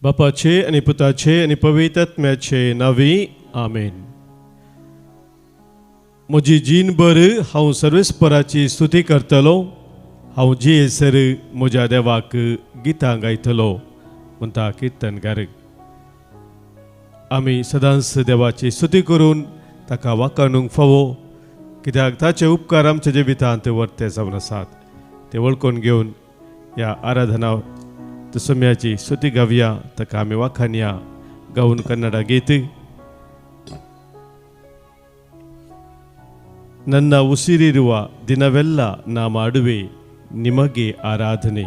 बापाचे आनी पुताचे आनी पवित्र आत्म्याचे नांवी आमेन. म्हजी जीणभर हांव सर्वेस्पराची स्तुती करतलो, हांव जियेसर म्हज्या देवाक गितां गायतलो म्हणटा किर्तनकार. आमी सदांच देवाची स्तुती करून ताका वाखाणूंक फावो, कित्याक ताचे उपकार आमच्या जिवितांत वर्ते जावन आसात. ते वळखून घेवन ह्या आराधना तसम्याची स्तुती गावया, ताका आमी वाखाणया गावन कन्नडा गीत. ನನ್ನ ಉಸಿರಿರುವ ದಿನವೆಲ್ಲ ನಾ ಮಾಡುವೆ ನಿಮಗೆ ಆರಾಧನೆ,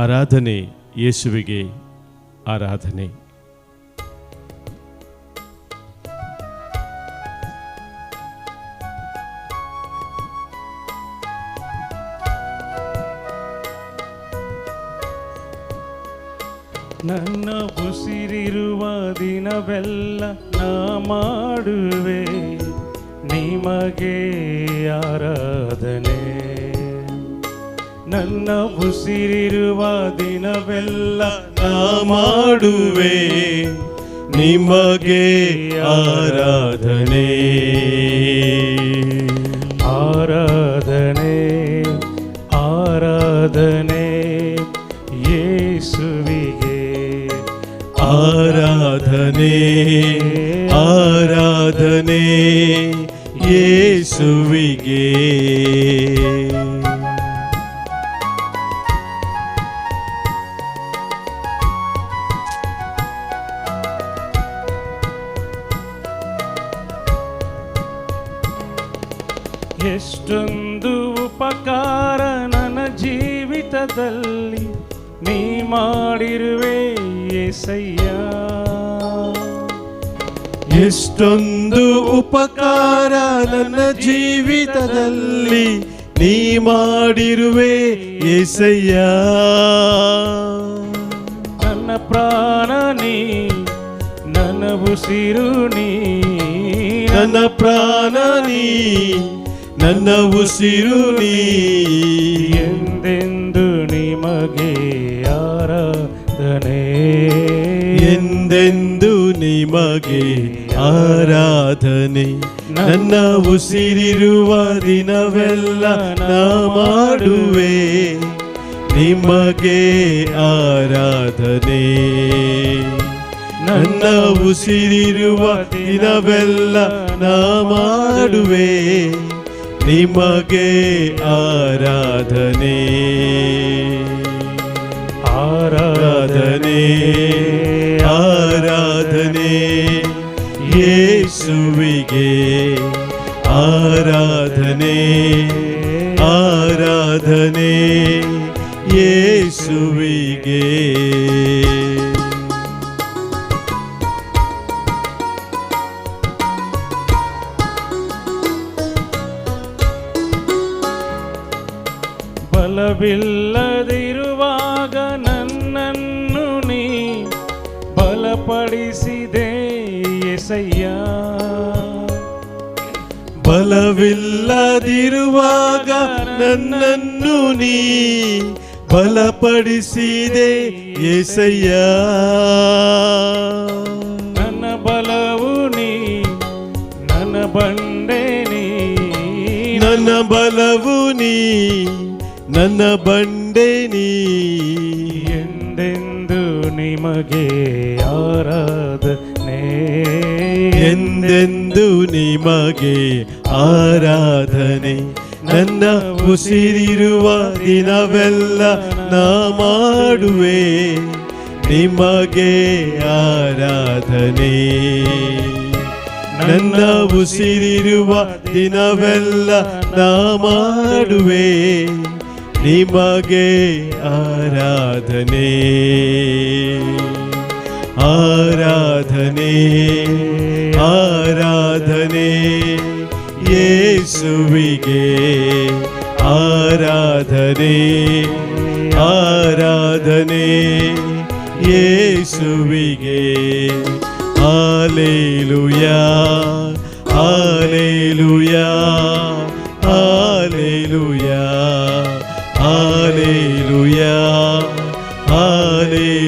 ಆರಾಧನೆ ಯೇಸುವಿಗೆ ಆರಾಧನೆ. ನನ್ನ ಉಸಿರಿರುವ ದಿನವೆಲ್ಲ ನಾ ಮಾಡುವೆ ನಿಮಗೆ ಆರಾಧನೆ. ನನ್ನ ಉಸಿರಿರುವ ದಿನವೆಲ್ಲ ನಾ ಮಾಡುವೆ ನಿಮಗೆ ಆರಾಧನೆ. ಆರಾಧನೆ ಆರಾಧನೆ ಯೇಸುವಿಗೆ, ಆರಾಧನೆ ಆರಾಧನೆ ಯೇಸುವಿಗೆ. ಎಷ್ಟೊಂದು ಉಪಕಾರ ನನ್ನ ಜೀವಿತದಲ್ಲಿ ನೀ ಮಾಡಿರುವೆ ಏಸಯ್ಯ. ಎಷ್ಟೊಂದು ಉಪಕಾರ ನನ್ನ ಜೀವಿತದಲ್ಲಿ ನೀ ಮಾಡಿರುವೆ ಏಸಯ್ಯ. ನನ್ನ ಪ್ರಾಣ ನೀ, ನನ್ನ ಉಸಿರು ನೀ, ನನ್ನ ಪ್ರಾಣ ನೀ, ನನ್ನ ಉಸಿರು ನೀ, ಎಂದೆಂದು ನಿಮಗೆ ಆರಾಧನೆ, ಎಂದೆಂದು ನಿಮಗೆ ಆರಾಧನೆ. ನನ್ನ ಉಸಿರಿರುವ ದಿನವೆಲ್ಲ ನಾ ಮಾಡುವೆ ನಿಮಗೆ ಆರಾಧನೆ. ನನ್ನ ಉಸಿರಿರುವ ದಿನವೆಲ್ಲ ನಾ ಮಾಡುವೆ ನಿಮಗೆ ಆರಾಧನೆ. ಆರಾಧನೆ ಆರಾಧನೆ ಆರಾಧನೆ ಯೇಸುವಿಗೆ, ಆರಾಧನೆ ಆರಾಧನೆ ಯೇಸುವಿಗೆ. ಬಲವಿಲ್ಲದಿರುವಾಗ ನನ್ನನ್ನು ನೀ ಬಲಪಡಿಸಿದೆ ಏಸಯ್ಯ. ಬಲವಿಲ್ಲದಿರುವಾಗ ನನ್ನನ್ನು ನೀ ಬಲಪಡಿಸಿದೆ ಏಸಯ್ಯ. ನನ್ನ ಬಲವು ನೀ, ನನ್ನ ಬಂಡೆ ನೀ, ನನ್ನ ಬಲವು ನೀ, ನನ್ನ ಬಂಡೆ ನೀ, ಎಂದೆಂದು ನಿಮಗೆ ಆರಾಧನೆ, ಎಂದೆಂದು ನಿಮಗೆ ಆರಾಧನೆ. ನನ್ನ ಉಸಿರಿರುವ ದಿನವೆಲ್ಲ ನಾ ಮಾಡುವೆ ನಿಮಗೆ ಆರಾಧನೆ. ನನ್ನ ಉಸಿರಿರುವ ದಿನವೆಲ್ಲ ನಾ ಮಾಡುವೆ ನಿಮಗೆ ಆರಾಧನೆ. ಆರಾಧನೆ ಆರಾಧನೆ ಯೇಸುವಿಗೆ, ಆರಾಧನೆ ಆರಾಧನೆ ಯೇಸುವಿಗೆ. Hallelujah hallelujah hallelujah hallelujah hallelujah.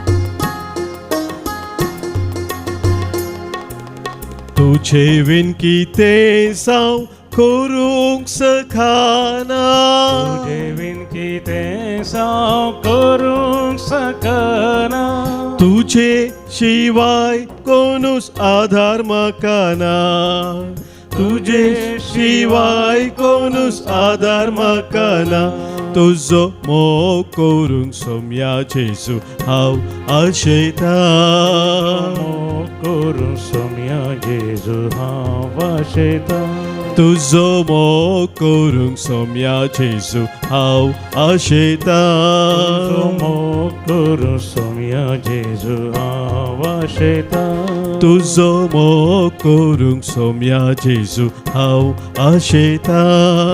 तुझे विन कितें हांव करूंक शकना. तुजे विन कितें हांव करूंक शकना. तुझे शिवाय कोणूच आधार म्हाका ना. तुझे शिवाय कोणूच आधार म्हाका ना. तुजो मोग करूंक सोम्या जेजू हांव आशेतां. मोग करूंक सोम्या जेजू हांव आशेतां. तुजो मोग करूंक सोम्या जेजू हांव आशेतां. तुजो मोग करूंक सोम्या जेजू हांव आशेतां. तुजो मोग करूंक सोम्या जेजू हांव आशेतां.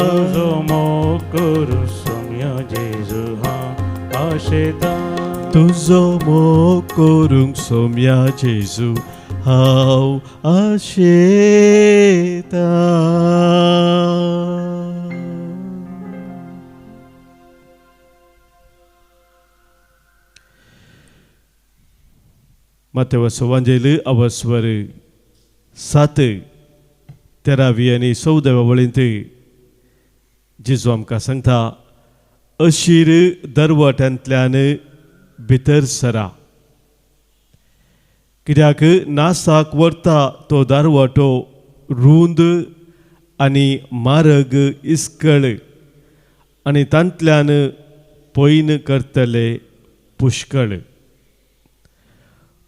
तुजो मोग करूंक सोम्या जेजू हांव आशेतां. तुजो मोग करूंक सोम्या जेजू हांव आशेतां. मातेवाचो वांजेल अवस्वर 7 तेरावी आनी 14व्या वळींत जेजू आमकां सांगता, अशीर दरवट्यांतल्यान भितर सरा, कित्याक नासाक व्हरता तो दारवाटो रूंद आनी मार्ग इस्कळ आनी तांतल्यान पयन करतले पुष्कळ.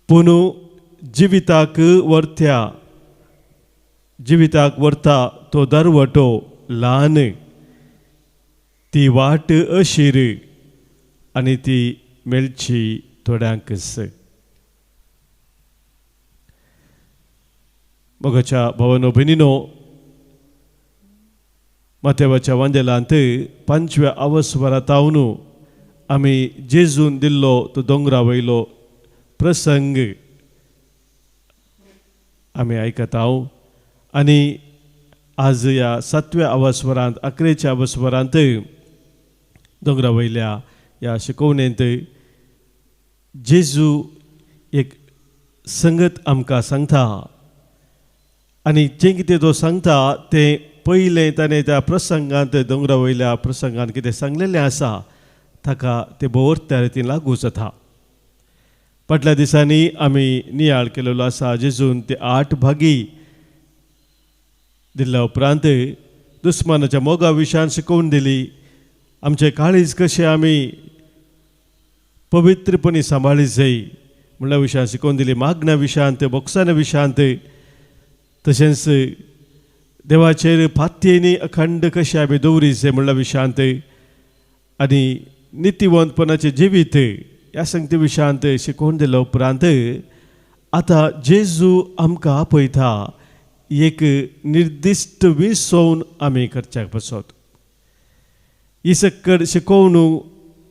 पूण जिविताक व्हरता तो दरवटो ल्हान, ती वाट अशीर आनी ती मेळची थोड्यांकच. मोगाच्या भावानो भयणीनो, मातेवाच्या वांजेलांत 5व्या अवस्वरा तावन आमी जेजून दिल्लो तो दोंगरा वयलो प्रसंग आमी आयकता. आनी आज ह्या 7व्या अवस्वरांत 11च्या अवस्वरांत दोंगरा वयल्या ह्या शिकोवणेंत जेजू एक संगत आमकां सांगता आनी जें कितें तो सांगता तें पयलें ताणें त्या प्रसंगांत दोंगरा वयल्या प्रसंगांत कितें सांगलेलें आसा ताका तें भोव त्या रितीन लागू जाता. फाटल्या दिसांनी आमी नियाळ केलेलो आसा जेजून ते 8 भागी दिल्ल्या उपरांत दुस्मानाच्या मोगा विशयान शिकोवन दिली, आमचें काळीज कशें आमी पवित्रपणी सांबाळी जाय म्हणल्या विशयान शिकोवन दिली, मागण्या विशयांत, बोक्साना विशयांत, तशेंच देवाचेर फात्येनी अखंड कशें आमी दवरी जाय म्हणल्या विशयांत आनी नितीवंतपणाचें जिवीत ह्या संगती विशयांत शिकोवन दिल्या उपरांत आतां जेजू आमकां आपयता एक निर्दिश्ट विसोवन आमी करच्याक बसत. ही सक्कड शिकोवन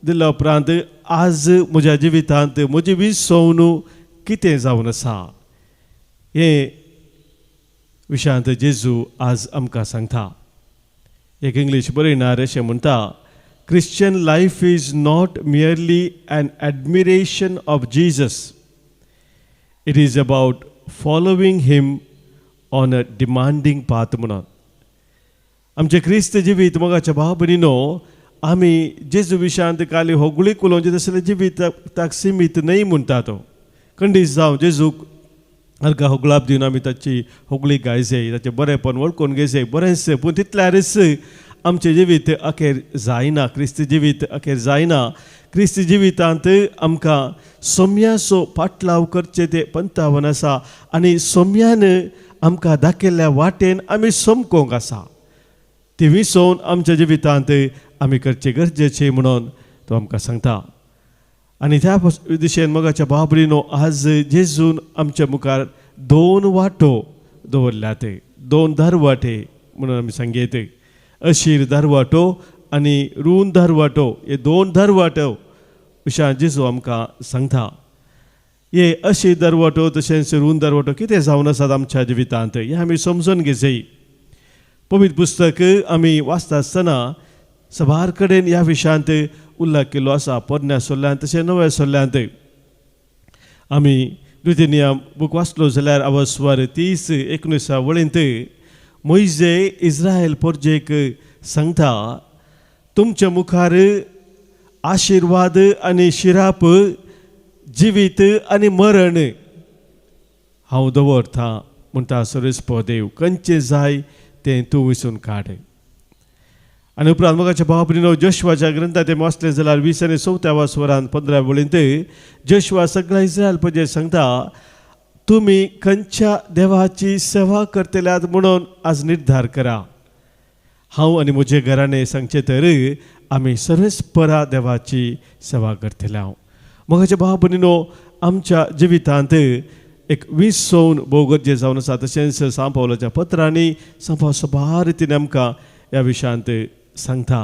दिल्या उपरांत आज म्हज्या जिवितांत म्हजी विसोवन कितें जावन आसा हें विशयांत जेजू आज आमकां सांगता. एक इंग्लीश बरयणार अशें म्हणटा, Christian life is not merely an admiration of Jesus. It is about following him on a demanding path. म्हणून आमचें क्रिस्त जिवीत मोगाच्या भाव भयणीनो आमी जेजू विशयांत काली होगळीक उलोवचें तसलें जिवीताक सिमीत न्हय म्हणटा तो. खंडीत जावं जेजूक अर्गा होगळाप दिवन आमी ताची होगळी गायजे, ताचें बरेंपण वळखून घेयचे, बरेंच, पूण तितल्यारच आमचें जिवीत अखेर जायना, क्रिस्त जिवीत अखेर जायना. क्रिस्त जिवितांत आमकां सोम्याचो पाटलाव करचें तें पंतावन आसा आनी सोम्यान आमकां दाखयल्ल्या वाटेन आमी समकोंक आसा. ती विसोवन आमच्या जिवितांत आमी करचें गरजेचें म्हणून तो आमकां सांगता. आनी त्या दिशेन मोगाच्या बाबरीनो आज जेजून आमच्या मुखार 2 वाटो दवरल्यात, 2 दारवाटे म्हणून आमी सांगयत, अशीर दारवाटो आनी रूंद दारवाटो. हे 2 दारवाटो अशें जेजू आमकां सांगता. हे अशीर दारवाटो तशेंच रूंद दारवाटो कितें जावन आसात आमच्या जिवितांत हें आमी समजून घेवचें. पवित्र पुस्तक आमी वाचता आसतना सबार कडेन ह्या विशयांत उल्लेख केल्लो आसा, पोरण्या सोल्ल्यांत तशें नव्या सोल्ल्यांत. आमी द्वितीय बूक वाचलो जाल्यार अवस्वर 30:19 वळींत मोयजे इस्रायल पोरजेक सांगता, तुमच्या मुखार आशिर्वाद आनी शिराप, जिवीत आनी मरण हांव दवरता म्हणटा सर्वेस्पर देव, खंयचें जाय तें तूं विसून काड. आनी उपरांत मोगाच्या भाव भयणीनो, जोशवाच्या ग्रंथात तें वाचलें जाल्यार 20 आनी 4 वरान 15 वळींत जोशवा सगळ्या इस्रायल पजेर सांगता, तुमी खंयच्या देवाची सेवा करतल्यात म्हणून आज निर्धार करा. हांव आनी म्हजे घराणें सांगचें तर आमी सर्वेस्परा देवाची सेवा करतले. हांव मोगाच्या भाव भयणीनो, आमच्या जिवितांत एक विसोवन भोव गरजे जावन आसा. तशेंच सांव पावलाच्या पत्रांनी सांव पावल सबार रितीन आमकां ह्या विशयांत सांगता.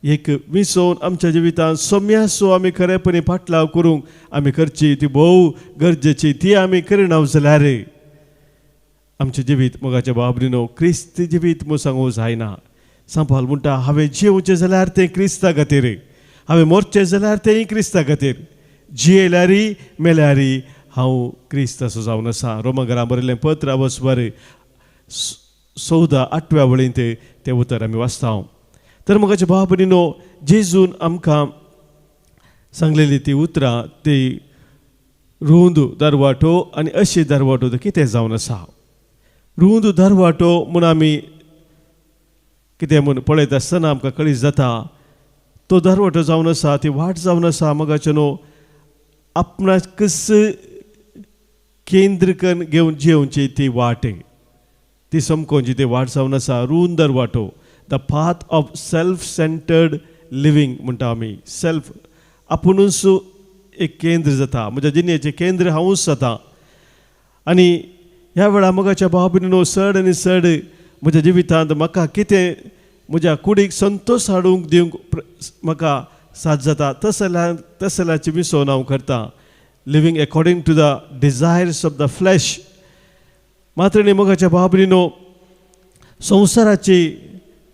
एक विसोवन आमच्या जिवितांत सोम्यासो आमी खरेपणी फाटलाव करूंक आमी करची ती भोव गरजेची, ती आमी करिना जाल्यार आमचें जिवीत मोगाच्या भाव भयणीनो क्रिस्त जिवीत म्हूण सांगूंक जायना. सांव पावल म्हणटा, हांवें जियोवचें जाल्यार तें क्रिस्ता खातीर, हांवें मोरचें जाल्यार तेंय क्रिस्ता खातीर, जियेल्यारी मेल्यारी हांव क्रिस्त असो जावन आसा. रोमा घरां बरयल्लें पत्र अवस्वर 14 8व्या वळींत तें उतर आमी वाचता. तर मोगाच्या भाव भयणीनो, जेजून आमकां सांगलेली ती उतरां, ती रुंद दरवाटो आनी अशी दरवाटो तो कितें जावन आसा. रुंद दरवाटो म्हूण आमी कितें म्हूण पळयत आसतना आमकां कळीत जाता, तो दरवाटो जावन आसा, ती वाट जावन आसा मोगाचे न्हू आपणाकच केंद्र करून घेवन जेवची ती वाट, ती समकोवची ती वाट जावन आसा रुंद दरवाटो. The path of self centred living म्हणटा आमी. सेल्फ आपुणूच एक केंद्र जाता, म्हज्या जिणेचें केंद्र हांवूच जाता. आनी ह्या वेळार मोगाच्या भाव भयणीनो, चड आनी चड म्हज्या जिवितांत म्हाका कितें म्हज्या कुडीक संतोश हाडूंक दिवंक म्हाका साथ जाता तसल्याची विसोवन हांव करता. Living according to the desires of the flesh. मात्र न्ही मोगाच्या भाव भयणीनो, संवसाराची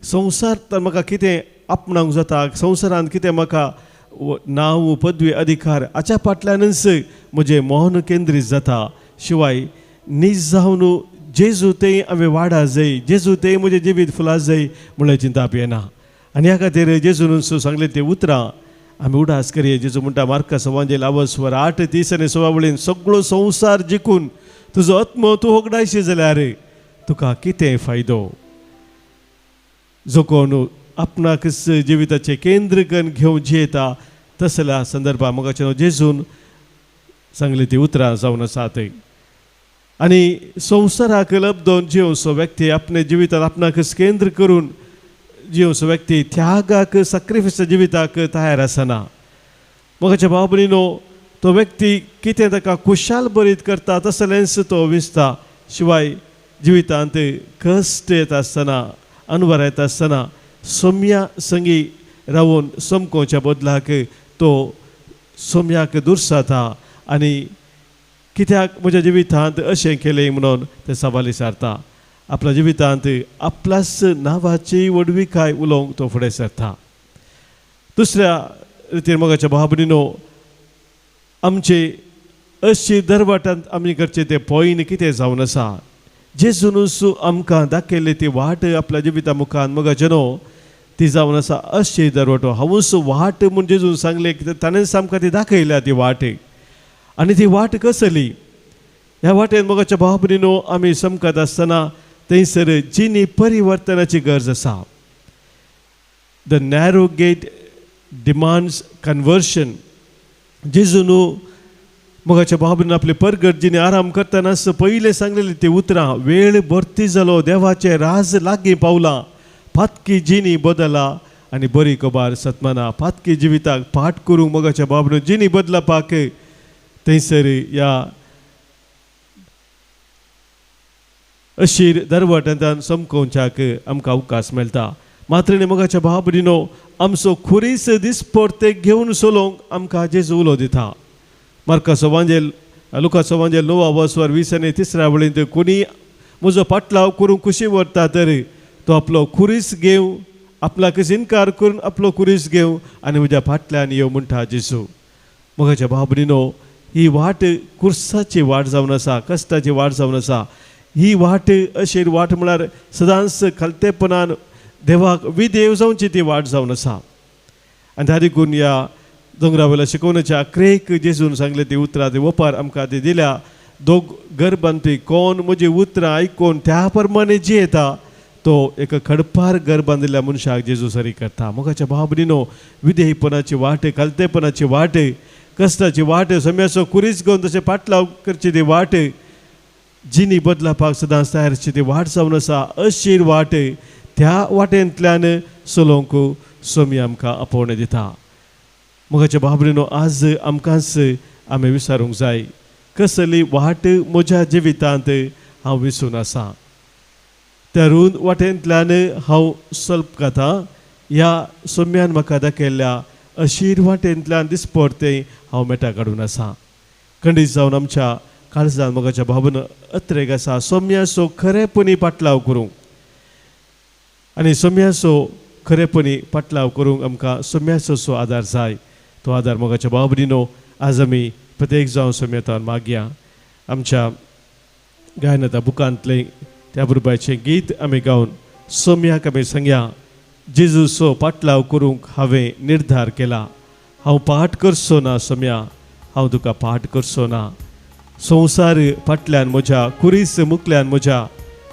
संवसार तर म्हाका कितें आपणावंक जाता, संवसारांत कितें म्हाका नांव पदवी अधिकार हाच्या फाटल्यानच म्हजें मन केंद्रीत जाता. शिवाय नीज जावन जेजू तें हांवें वाडा जाय, जेजू तें म्हजें जिवीत फुला जाय म्हणल्यार चिंताप येना. आनी ह्या खातीर जेजून सांगलें ती उतरां आमी उडास करया. जेजू म्हणटा मार्का सवांजेल आवस्वर 8:30 आनी 16 वळीन, सगळो संवसार जिखून तुजो आत्मो तूं होगडायशी जाल्यार तुका कितें फायदो. जो कोण आपणाक जिविताचें केंद्र करून घेवन जियेता तसल्या संदर्भात मोगाचें जेजून सांगली ती उतरां जावन आसात. आनी संवसाराक लब्दोन जियोवचो व्यक्ती आपल्या जिवितांत आपणाक केंद्र करून जियोवचो व्यक्ती त्यागाक सॅक्रिफायस जिविताक तयार आसना. मोगाच्या भाव भयणीनो, तो व्यक्ती कितें ताका खुशाल बरीत करता तसलेंच तो विसता. शिवाय जिवितांत कश्ट येता आसतना, अनवर येता आसतना सोम्या संगी रावून समकोवच्या बदलाक तो सोम्याक दुर्साता आनी कित्याक म्हज्या जिवितांत अशें केलें म्हणून ते सवाल विचारता. आपल्या जिवितांत आपल्याच नांवाची व्हडविकाय उलोवंक तो फुडें सरता. दुसऱ्या रितीन मोगाच्या भाव भयणीनो, आमचे अशी दरवाटांत आमी करचें तें पॉयन कितें जावन आसा. जेजूनच आमकां दाखयल्ली ती वाट आपल्या जिविता मुखार मोगाचे न्हू ती जावन आसा अशी दरवाटो. हांवूच वाट म्हूण जेजून सांगलें, ताणेंच आमकां ती दाखयल्या ती वाट. आनी ती वाट कसली, ह्या वाटेन मोगाच्या भाव भयणीनो आमी समकत आसतना थंयसर जिणी परिवर्तनाची गरज आसा. The narrow gate demands conversion. जेजून मोगाच्या भाव भयणीन आपले परगट जिणे आराम करतना पयलें सांगलेली ती उतरां, वेळ भरती जालो, देवाचें राज लागीं पावलां, पातकी जिणी बदला आनी बरी खबर सतमाना. पातकी जिविताक पाठ करूंक मोगाच्या भाव भयणीन जिणी बदलपाक थंयसर ह्या अशीर दरवट्यांतल्यान समकोवच्याक आमकां अवकाश मेळटा. मात्र न्ही मोगाच्या भाव भयणीनो, आमचो खुरीस दिसपडते घेवन चलोवंक आमकां जेजू उलो दिता. मार्काचो वांजेल, लुकाचो वांजेल 9 वसवर 20 आनी 3 वळींत, कोणी म्हजो पाटलाव करूंक खुशी व्हरता तर तो आपलो खुरीस घेवं, आपल्याक इनकार करून आपलो खुरीस घेवं आनी म्हज्या फाटल्यान येवं म्हणटा जेजू. मोगाच्या भाव भयणीनो, ही वाट कुर्साची वाट जावन आसा, कश्टाची वाट जावन आसा. ही वाट अशी वाट म्हळ्यार सदांच खालतेपणान देवाक विदेव जावची ती वाट जावन आसा. आनी त्या देखून ह्या दोंगरा वयल्या शिकोवण्याच्या अकरेक जेजून सांगले ती उतरां ती ओपार आमकां ती दिल्या. दोग घर बांदपी कोण म्हजी उतरां आयकून त्या प्रमाणे जियेता तो एका खडपार घर बांदिल्ल्या मनशाक जेजू सरी करता. मोगाच्या भाव भयणीनो, विधेयपणाची वाट, खालतेपणाची वाट, कश्टाची वाट, सम्याचो कुरीस घेवन तशें पाटलाव करची ती वाट, जिनी बदलापाक सदांच तयार आसची ती वाट जावन आसा. अशी वाट, त्या वाटेंतल्यान चलोवंक सोमी आमकां आपोवणें दिता. मोगाच्या भाव भयणीनो, आज आमकांच आमी विचारूंक जाय, कसली वाट म्हज्या जिवितांत हांव विसून आसा? त्या रूंद वाटेंतल्यान हांव सल्प खाता ह्या सोम्यान म्हाका दाखयल्ल्या अशीर वाटेंतल्यान दिसपडतें हांव मेटा काडून आसा. खंडीत जावन आमच्या काळजान मोगाच्या भावन अत्रेक आसा सोम्याचो खरेपणी पाटलाव करूंक आनी सोम्याचो खरेपणी पाटलाव करूंक आमकां सोम्याचो सो आदार जाय. तो आदार मोगाच्या भाव भयणीनो आज आमी प्रत्येक जावन सोम्यतान मागया. आमच्या गायनाच्या बुकांतलें त्या बरोबरचें गीत आमी गावन सोम्याक आमी सांगया, जेजूचो पाटलाव करूंक हांवें निर्धार केला, हांव पाठ करचो ना सोम्या, हांव तुका पाठ करचो ना. संवसार फाटल्यान म्हज्या, कुरीस मुकल्यान म्हज्या,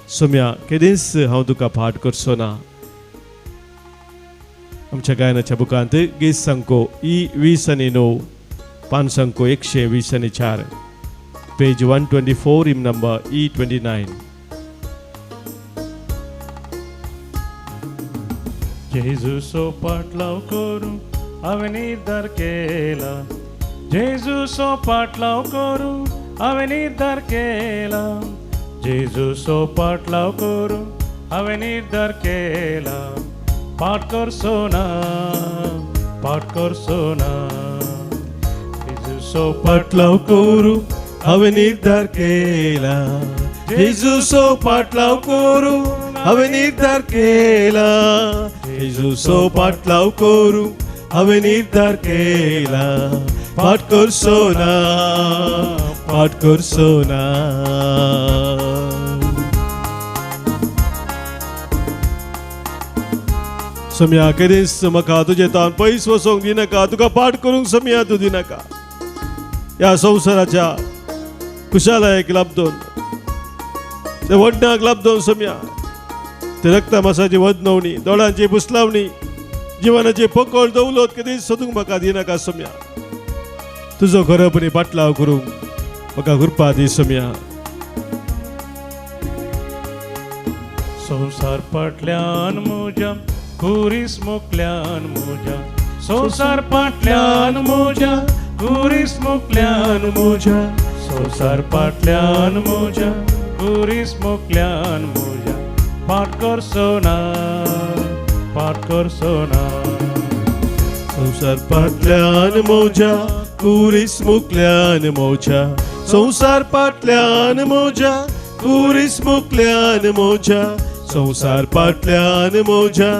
सोम्या केदींच हांव तुका पाठ करचो ना. आमच्या गायनाच्या बुकांत गीत संको ई 29, पान संको 124, पेज 124, hymn number E 29. जेजूचो पाटलाव करूं हांवें निर्धार केला, जेजूचो पाटलाव करूं हांवें निर्धार केला, जेजूचो पाटलाव करूं हांवें निर्धार केला. पाठ करचो ना, पाठ करचो ना, जेजूचो पाटलाव करूं हांवें निर्धार केला, जेजूचो पाटलाव करूं हांवें निर्धार केला, जेजूचो पाटलाव करूं हांवें निर्धार केला. पाठ करचो ना, पाठ करचो ना. सम्या केदींच म्हाका तुजें तान पयस वचोंक दिनाका, तुका पाठ करूंक सम्या तूं दिनाका. ह्या संवसाराच्या कुशालायक लाबदोन, ते वडणाक लाबदोन सम्या, ते रक्ता मासाची वदनवणी, दोळ्यांची पुसलावणी, जिवनाची पकड दवलत केदींच सोदूंक म्हाका दिनाका सम्या. तुजो खरोपणी पाटलाव करूंक म्हाका कृपा दी सम्या. संवसार फाटल्यान म्हज्या, कुरीस मुकल्यान म्हज्या, संवसार फाटल्यान म्हज्या, कुरीस मुकल्यान म्हज्या, संवसार फाटल्यान म्हज्या, कुरीस मुकल्यान म्हज्या. पाठ करचो ना, पाठ करचो ना. संवसार फाटल्यान म्हज्या, कुरीस मुकल्यान म्हज्या, संवसार फाटल्यान म्हज्या, कुरीस मुकल्यान म्हज्या, संवसार फाटल्यान म्हज्या,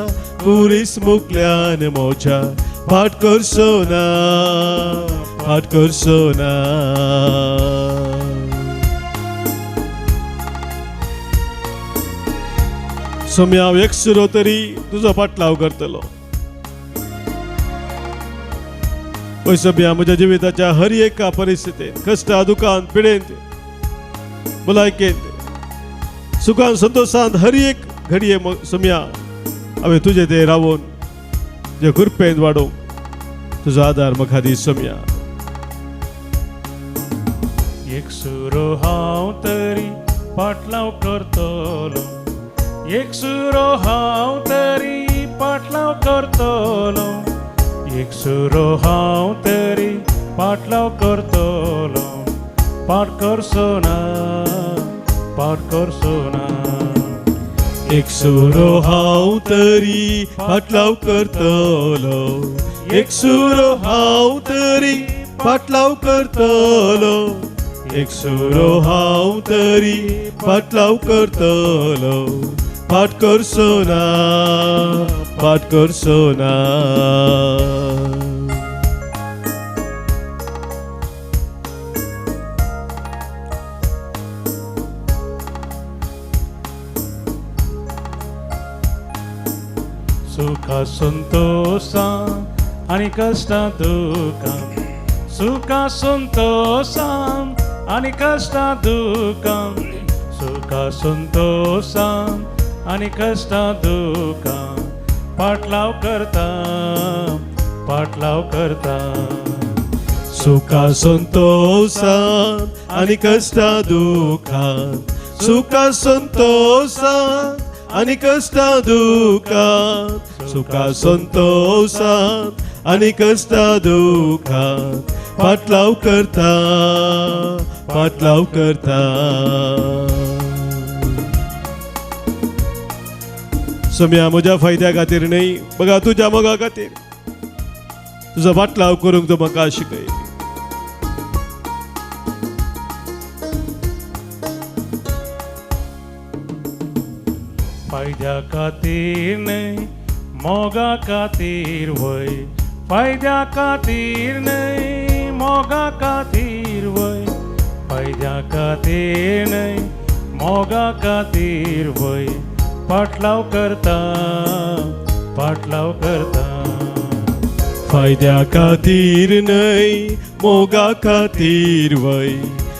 कुरीस मुकल्यान म्हज्या. फाट करचो ना, फाट करचो ना. सोम्या हांव एकसुरो तरी तुजो पाटलाव करतलो. पळय सोम्या, म्हज्या जिविताच्या हर एका परिस्थितींत, कश्टा दुखान, पिडेंत, भलायकेंत, सुखान संतोशांत, हर एक घडये सोम्या हांवें तुजे ते रावोन जे कृपेन वाडोवंक तुजो आदार म्हाका दी सोम्या. एक सुरो हांव तरी पाटलाव करतलो, एक सुरो हांव तरी पाटलाव करतलो, एक सुरो हांव तरी पाटलाव करतलो. पाठ करचो ना, पाठ करचो ना. एक सुरो हांव तरी पाटलाव करतलो, एक सुरो हांव तरी पाटलाव करतलो, एक सुरो हांव तरी पाटलाव करतलो. फाट करचो ना, फाट करचो ना. सुखा संतोषां आनी कश्टां दुखां, सुखा संतोषां आनी कश्टां दुखां, सुखा संतोषां आनी कश्टां दुखां पाटलाव करता, पाटलाव करता. सुखा संतोषान आनी कश्टां दुखान, सुखा संतोषान आनी कश्टां दुखान, सुखा संतोषान आनी कश्टां दुखान पाटलाव करता, पाटलाव करता. सोम्या म्हज्या फायद्या खातीर न्हय बघा तुज्या मोगा खातीर तुजो पाटलाव करूंक तूं म्हाका शिकय. फायद्या खातीर न्हय मोगा खातीर वय, फायद्या खातीर न्हय मोगा खातीर वय, फायद्या खातीर न्हय मोगा खातीर वय पाटलाव करता, पाटलाव करता. फायद्या खातीर न्हय मोगा खातीर वय,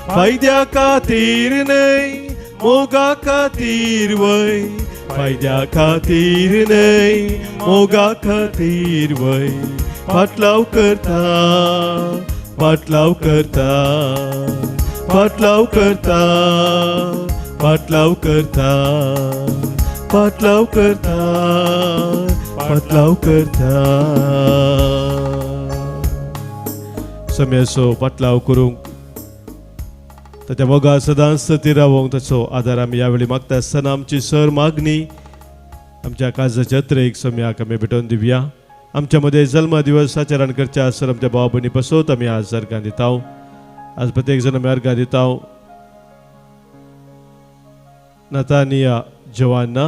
फायद्या खातीर न्हय मोगा खातीर वय, फायद्या खातीर न्हय मोगा खातीर वय पाटलाव करता, पाटलाव करता, पाटलाव करता, पाटलाव करता, पाटलाव करता, पाटलाव करता. सम्याचो पाटलाव करूंक ताच्या मोगा सदांच ती रावोंक ताचो आदार आमी ह्या वेळी मागता आसतना आमची सर मागणी आमच्या काजाच्या जत्रेक सम्याक आमी भेटोवन दिवया. आमच्या मदें जल्म दिवस आचरण करच्या आसर आमच्या भाव भयणी पसोत आमी आज अर्गां दिता. आज प्रत्येक जण आमी अर्गां दिता. नतानिया जवाना,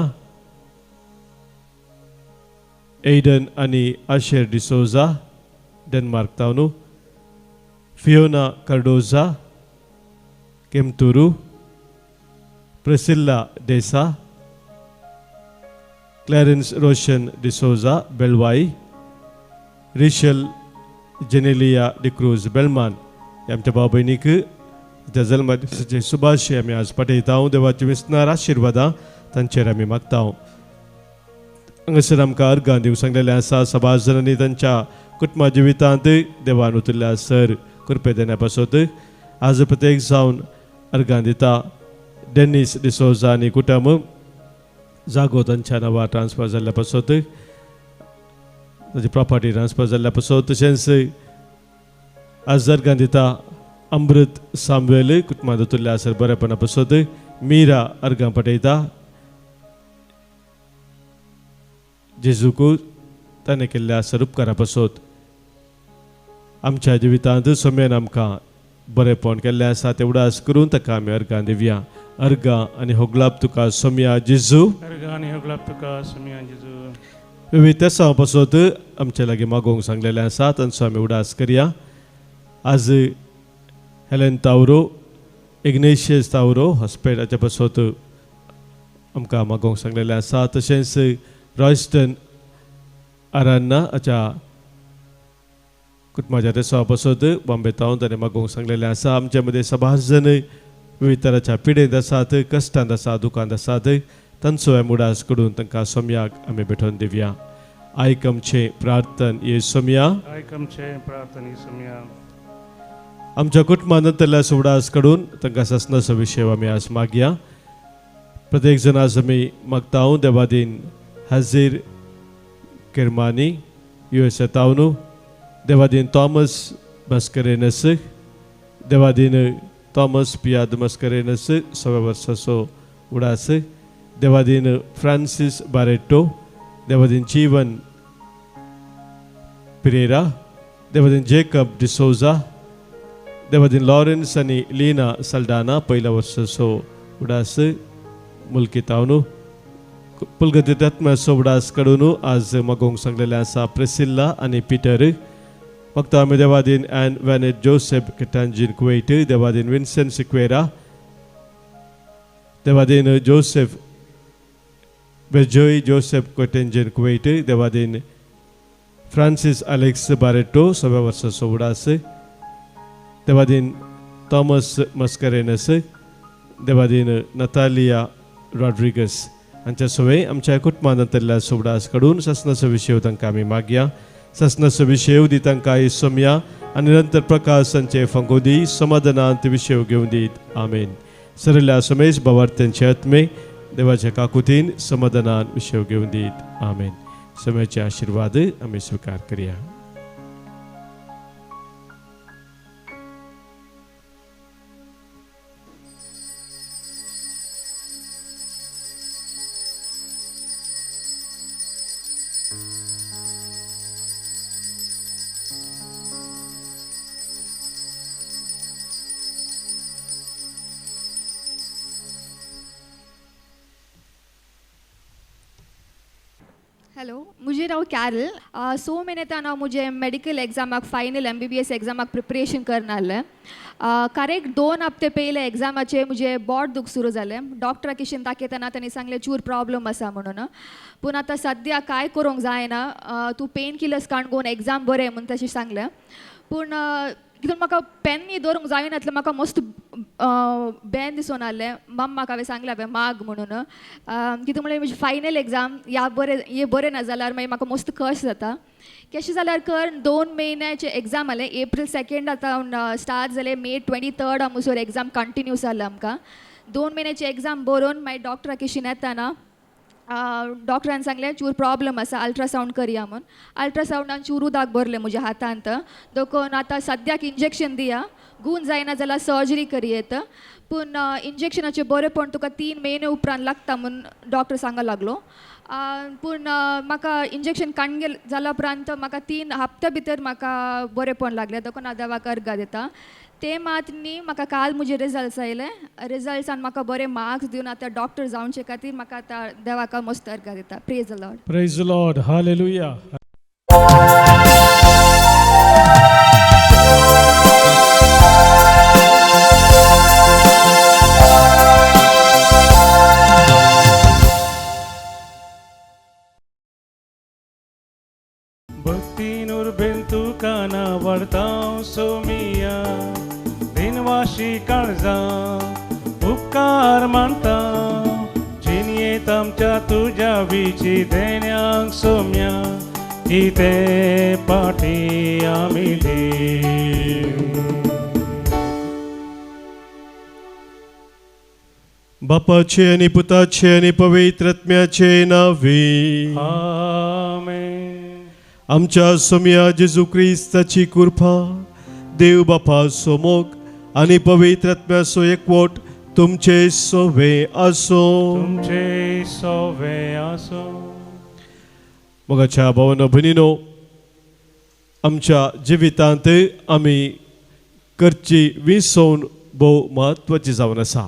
एडन आनी आशेर डिसोजा डेनमार्क तावनू, फियोना कार्डोजा केमतुरू, प्रेसिल्ला डेसा, क्लॅरन्स रोशन डिसोजा बेलवाई, रिशल जेनेलिया डिक्रूज बेलमान आमच्या भाव भयणीक त्या जल्मा दिसाचे शुभाशय आमी आज पाठयता. देवाची विसनार आशिर्वादां तांचेर आमी मागता. हांगासर आमकां अर्गां दिवंक सांगलेलें आसा. सभास जणांनी तांच्या कुटुंबा जिवितांत देवान उतरल्या सर कृपे देण्या पासत आज प्रत्येक जावन अर्गां दिता. डेनीस डिसोजा आनी कुटुंब जागो तांच्या नांवार ट्रान्सफर जाल्ल्या पासत, ताची प्रॉपर्टी ट्रान्सफर जाल्ल्या पासत, तशेंच आज अर्गां दिता अमृत सामवेल कुटुंबांत उतरल्या आसर बरेपणा पासत मीरा अर्गां पाठयता. जेजूक ताणें केल्ल्या आसर उपकारा पासत आमच्या जिवितांत सोम्यान आमकां बरेपण केल्लें आसा तें उडास करून ताका आमी अर्गां दिवया. अर्गां आनी होगलाप तुका सोम्या जेजू. अर्गां आनी होगलाप तुका सोम्या जेजू. विविध तेसांव पासत आमचे लागीं मागोवंक सांगलेलें आसा तांचो आमी उडास करया. आज हेलन तावरो, इग्नेशियस तावरो हॉस्पिटलाच्या पासत आमकां मागोवंक सांगलेलें आसा. तशेंच रॉयस्टन आरान्ना हाच्या कुटुंबाच्या तेसांव पासत बॉम्बे तावन ताणें मागोवंक सांगलेलें आसा. आमच्या मदें सभास जण विविध तराच्या पिडेंत आसात, कश्टांत आसा, दुकांत आसात, तांचो आमी उडास करून तांकां सोम्याक आमी भेटोवन दिवया. आयक आमचें प्रार्थन ये सोम्या. आयक आमचें प्रार्थन ये सोम्या. आमच्या कुटुंबान नंतरल्या उडास काडून तांकां सासणाचो विशय आमी आज मागया. प्रत्येक जण आज आमी मागता. देवादीन हाजीर किरमानी युएसए तावनू, देवादीन थॉमस मस्करेनस, देवादीन थॉमस पियाद मस्करेनस 100 वर्साचो उडास, देवादीन फ्रांसीस बारेटो, देवादीन जीवन पिरेरा, देवादीन जेकब डिसोजा, देवादीन लॉरेन्स आनी लीना सल्डाना पयल्या वर्साचो उडास मुल्की तावनू, पुलगती आत्म्याचो उडास काडून आज मागोवंक सांगलेलें आसा प्रेसिल्ला आनी पिटर. मागता आमी देवादीन एन वॅनेट जोसेफ किटांजीन कुवेट, देवादीन विन्सेंट सिक्वेरा, देवादीन जोसेफ बेजोय जोसेफ कोटेंजन कुवेट देवादीन फ्रांसीस अलेक्स बारेटो सव्या वर्साचो उडास देवादीन थॉमस मस्करेनस देवादीन नतालिया रॉड्रिगस हांच्या सवे आमच्या कुटुंबांतल्या सोबडास कडून सासनाचो विशय तांकां आमी मागया. सासनाचो विशय दी तांकां सोमया आनी निरंतर प्रकाश तांचे फांको दी समाधानांत विशय घेवन दीत आमेन. सरल्या समेश बावार्थ्यांचे आत्मे देवाच्या काकुतीन समाधानान विशय घेवन दीत आमेन. समयाचे आशिर्वाद आमी स्विकार करया. हॅलो, म्हजें नांव कॅरल. 6 म्हयने हांव म्हजें मेडिकल एग्जामाक फायनल MBBS एग्जामाक प्रिपरेशन करना आहलें. करेक्ट 2 हप्ते पयले एग्जामाचे म्हजें बोट दूख सुरू जालें. डॉक्टरा किशीन दाखयतना तांणी सांगलें चूर प्रॉब्लम आसा म्हणून. पूण आतां सद्या कांय करूंक जायना, तूं पेन किलर्स काडून एग्जाम बरें म्हूण तशें सांगलें. पूण कितून म्हाका पेनय दवरूंक जायनातलें, म्हाका मस्त बेन दिसून आहलें. मम्माक हांवें सांगलें हांवें माग म्हणून, कितें म्हणल्यार म्हजी फायनल एग्जाम ह्या बरें हे बरें ना जाल्यार मागीर म्हाका मस्त कश जाता. कशें जाल्यार कर 2 म्हयन्याचें एग्जाम आलें. एप्रील 2 आतां स्टार्ट जालें, मे 23 आमसर एग्जाम कंटिन्यू जालें आमकां. 2 म्हयन्याची एग्जाम बरोवन मागीर डॉक्टरा किशीन येताना डॉक्टरान सांगलें चूर प्रॉब्लम आसा, अल्ट्रासावंड करया म्हूण. अल्ट्रासावंडान चूर उदक भरलें म्हज्या हातांत, देखून आतां सद्याक इंजेक्शन दिया, गूण जायना जाल्यार सर्जरी करयेत. पूण इंजेक्शनाचें बरेंपण तुका 3 म्हयने उपरांत लागता म्हूण डॉक्टर सांगूंक लागलो. पूण म्हाका इंजेक्शन काडून गेलें जाल्या उपरांत म्हाका 3 हप्त्या भितर म्हाका बरेंपण लागलें, देखून हांव देवाक अर्गां दिता. ते मात न्ही म्हाका काल म्हजे रिजल्ट्स आयले, रिजल्ट्सान म्हाका बरे मार्क्स दिवन आतां डॉक्टर जावचे खातीर म्हाका आतां देवाक मस्त अर्गां दिता. Praise the Lord. Praise the Lord. Hallelujah. भक्तीनूर बेंतुका ना वरताव सोमिया दिनवाशी काळजा उपकार मानता जिनयेत आमच्या तुज्या विची देण्यांक सोम्या कितें पाटी आमी देव. बापाचे आनी पुताचे आनी पवित्र आत्म्याचे नांवे आमेन. आमच्या सोम्या जेजू क्रिस्ताची कृपा, देव बापाचो मोग आनी पवित्र आत्म्याचो एकवट तुमचे सोवे आसो. तुमचे सोवे आसो. मोगाच्या भावानो भयणीनो, आमच्या जिवितांत आमी करची विसवण भोव म्हत्वाची जावन आसा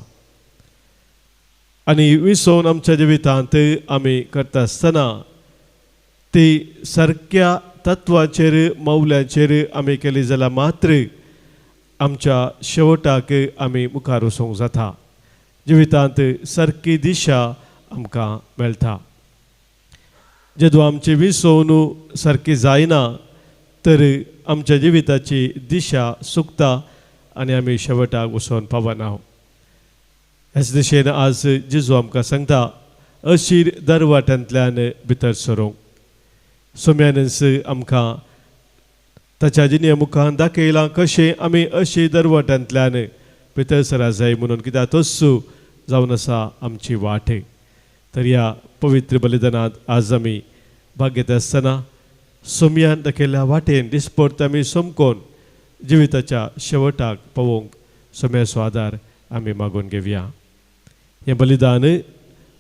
आनी विसवण आमच्या जिवितांत आमी करता आसतना ती सारक्या तत्वाचेर मौल्याचेर आमी केली जाल्यार मात्र आमच्या शेवटाक आमी मुखार वचूंक जाता. जिवितांत सारकी दिशा आमकां मेळटा. जेदो आमची विसवण सारकी जायना तर आमच्या जिविताची दिशा चुकता आनी आमी शेवटाक वचून पावना. ह्याच दिशेन आज जेजू आमकां सांगता अशीर दरवाट्यांतल्यान भितर सरूंक. सोम्यानच आमकां ताच्या जिणे मुखान दाखयलां कशें आमी अशी दरवाट्यांतल्यान भितर सरा जाय म्हणून, कित्याक तोच जावन आसा आमची वाट. तर ह्या पवित्र बलिदानांत आज आमी भाग घेता आसतना सोम्यान दाखयल्ल्या वाटेन दिसपट आमी समकोन जिविताच्या शेवटाक पावोवंक सोम्याचो आदार आमी मागून घेवया. हें बलिदान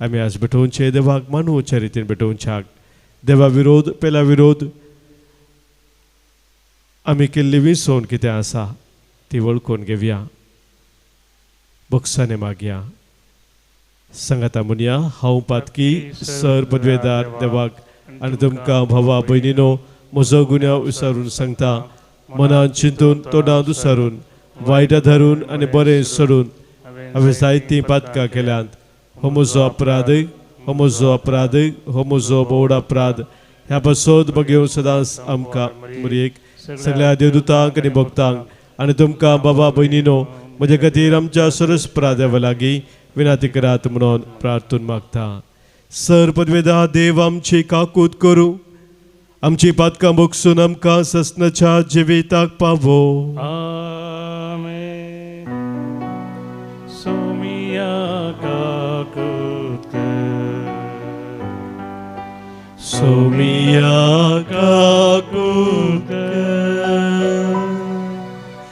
आमी आज भेटोवचें देवाक मानवच्या रितीन भेटोवच्याक देवा विरोध पेला विरोध आमी केल्ली विसवण कितें आसा ती वळखून घेवया. बक्षाने मागया. सांगाता म्हणया, हांव पातकी सर पदवेदार देवाक आनी तुमकां भावा भयणीनो म्हजो गुन्यांव विसरून सांगता. मनान चिंतून तोंडान दुसारून वायटां धरून आनी बरें सोडून हांवें जायतीं पातकां केल्यांत. हो म्हजो अपराध, हो म्हजो अपराध, हो म्हजो बोवड अपराध. ह्या पासत बगेव सदांच आमकां मुरयेक सगळ्या देवदूतांक आनी भक्तांक आनी तुमकां बाबा भयणीनो म्हजे खातीर आमच्या सरस देवा लागीं विनाती करात म्हणून प्रार्थून मागता. सर पदवेदा देव आमची काकूत करूं, आमची पातकां भोगसून आमकां ससनाच्या जिविताक पावो. आमेन. सोमिया काकूत कर, सोमिया काकूत कर,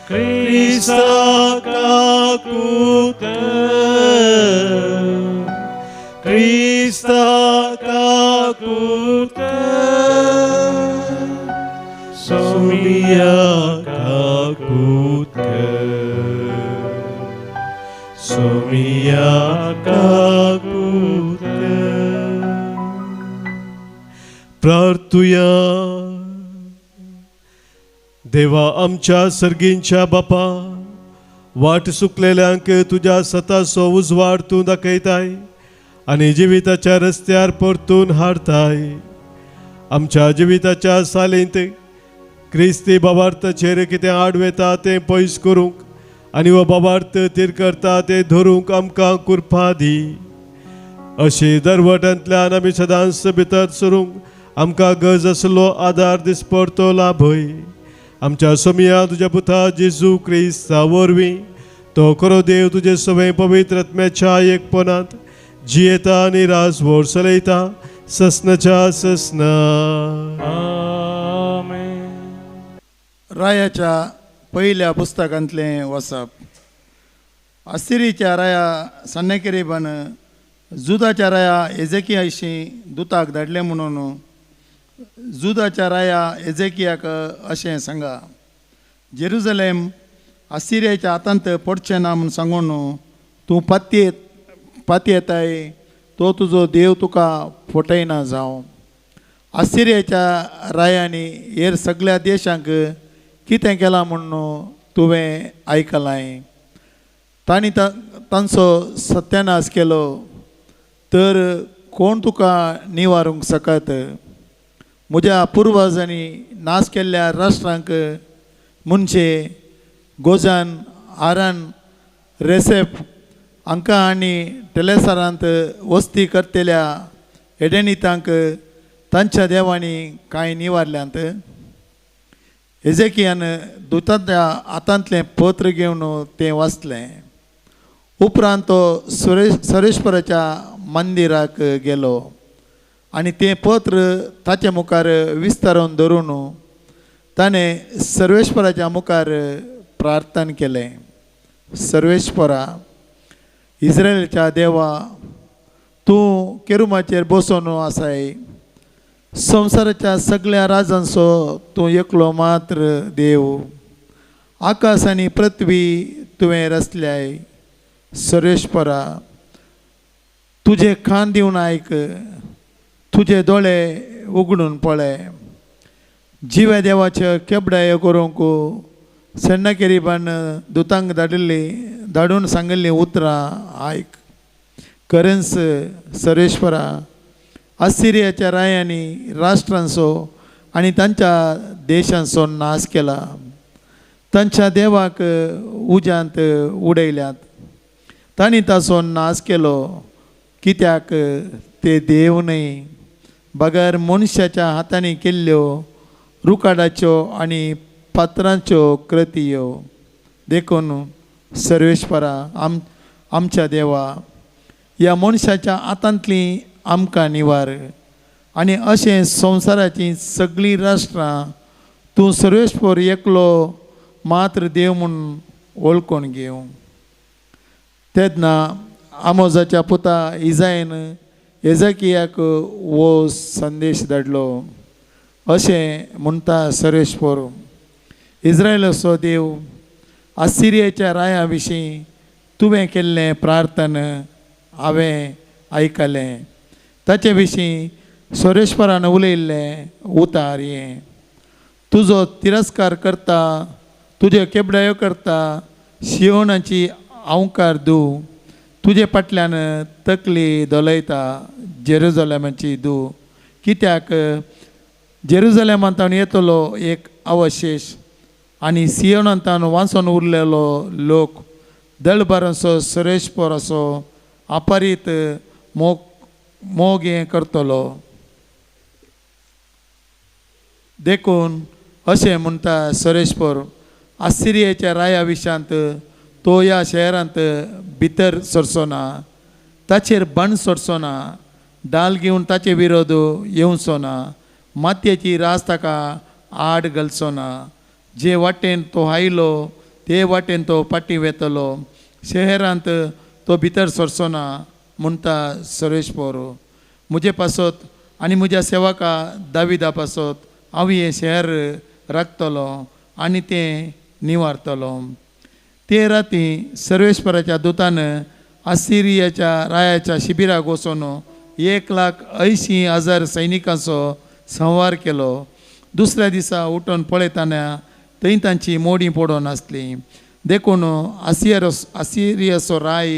क्रिस्ता काकूत कर, क्रिस्ता काकूत कर, सोमिया सोमिया काकूत कर, सोमिया काकूत कर. प्रार्थुया. देवा आमच्या सर्गींच्या बापा, वाट सुकलेल्यांक तुज्या सताचो उजवाड तूं दाखयताय आनी जिविताच्या रस्त्यार परतून हाडताय. आमच्या जिविताच्या सालींत क्रिस्ती बाबार्थाचेर कितें आडवेता तें पयस करूंक आनी हो बाबार्थ तीर करता तें धरूंक आमकां कुरपा दी. अशी दरवट्यांतल्यान आमी सदांच भितर सरूंक आमकां गरज आसलो आदार दिसपडतो लाभय. आमच्या सोमिया तुज्या पुता जेजू क्रिस्ता वरवीं तो खरो देव तुजे सवय पवित्र आत्म्याच्या एकपणांत जियेता आनी राजवोर चलयता ससनाच्या ससना. आमेन. रायाच्या पयल्या पुस्तकांतलें वसप. असिरीच्या राया सन्नेकेरीबान जुदाच्या राया एजेकियाशी दुताक धाडलें म्हणून जुदाच्या राया एजेकियाक अशें सांगा, जेरुजलेम असिरियाच्या हातांत पडचें ना म्हूण सांगून तूं पातयेताय तो तुजो देव तुका फटयना जावं. असिरियाच्या रायांनी हेर सगळ्या देशांक कितें केलां म्हूण तुवें आयकलां. तांणी तांचो सत्यानाश केलो तर कोण तुका निवारूंक शकत? म्हज्या पुर्वजांनी नाश केल्ल्या राष्ट्रांक म्हणजे गोजान, आरान, रेसेप हांकां आनी टेलेसरांत वस्ती करतल्या एडेनितांक तांच्या देवांनी कांय निवारल्यांत. एजेकियान दुतांच्या हातांतलें पत्र घेवन तें वाचलें. उपरांत तो सरेश्वराच्या मंदिराक गेलो आनी तें पत्र ताचे मुखार विस्तारून धरून ताणें सर्वेश्वराच्या मुखार प्रार्थना केलें. सर्वेश्वरा, इस्रायलच्या देवा, तूं केरुमाचेर बसून आसाय. संवसाराच्या सगळ्या राजांचो तूं एकलो मात्र देव. आकाश आनी पृथ्वी तुवें रचल्याय. सर्वेश्वरा, तुजें कान दिवन आयक, तुजे दोळे उगडून पळय. जिव्या देवाचे केबडाय करूंक सेन्नाकेरीबान दुतांक धाडिल्ली धाडून सांगिल्लीं उतरां आयक. खरेंच सर्वेश्वरा, असिरियाच्या रायांनी राष्ट्रांचो आनी तांच्या देशांचो नाश केला. तांच्या देवाक उज्यांत उडयल्यात. तांणी ताचो नाश केलो कित्याक ते देव न्हय, बगर मनशाच्या हातांनी केल्ल्यो रुकाडाच्यो आनी पात्रांच्यो कृतयो. देखून सर्वेश्वरा, आमच्या देवा, ह्या मनशाच्या हातांतली आमकां निवार आनी अशें संवसाराचीं सगळीं राष्ट्रां तूं सर्वेश्वर एकलो मात्र देव म्हूण वळखून घेवं. तेन्ना आमोजाच्या पुता इजायन एजकियाक हो संदेश धाडलो, अशें म्हणटा सर्वेश्वर, इस्रायलाचो देव, आसिरियाच्या राया विशीं तुवें केल्लें प्रार्थना हांवें आयकलें. ताचे विशीं सर्वेश्वरान उलयल्लें उतार हें, तुजो तिरस्कार करता, तुज्यो केबडायो करता, शिवणाची आंवकार दू, तुजे फाटल्यान तकली धोलयता जेरुजलेमाची धूव, कित्याक जेरुजलेमांतावन येतलो एक अवशेश आनी सियोनांतान वांचून उरलेलो लोक दळबारांचो सुरेशपोराचो aparीत मोग मोग हें करतलो. देखून अशें म्हणटा सरेशपोर, आसिरियेच्या राया विशांत तो ह्या शहरांत भितर सरचो ना, ताचेर बण सोडचो ना, डाल घेवन ताचे विरोध येवचो ना, मातयेची रास ताका आड घालचो ना. जे वाटेन तो आयलो ते वाटेन तो फाटीं वेतलो, शहरांत तो भितर सरचो ना म्हणटा सरेशपोर. म्हजे पासत आनी म्हज्या सेवका दाविदा पासत हांव हें शहर राखतलो आनी तें निवारतलो. ते राती सर्वेश्वराच्या दुतान आसिरियाच्या रायाच्या शिबिराक वचून 1,80,000 सैनिकांचो संहार केलो. दुसऱ्या दिसा उठून पळयतना थंय तांची मोडी पडून आसली. देखून आसिरियाचो राय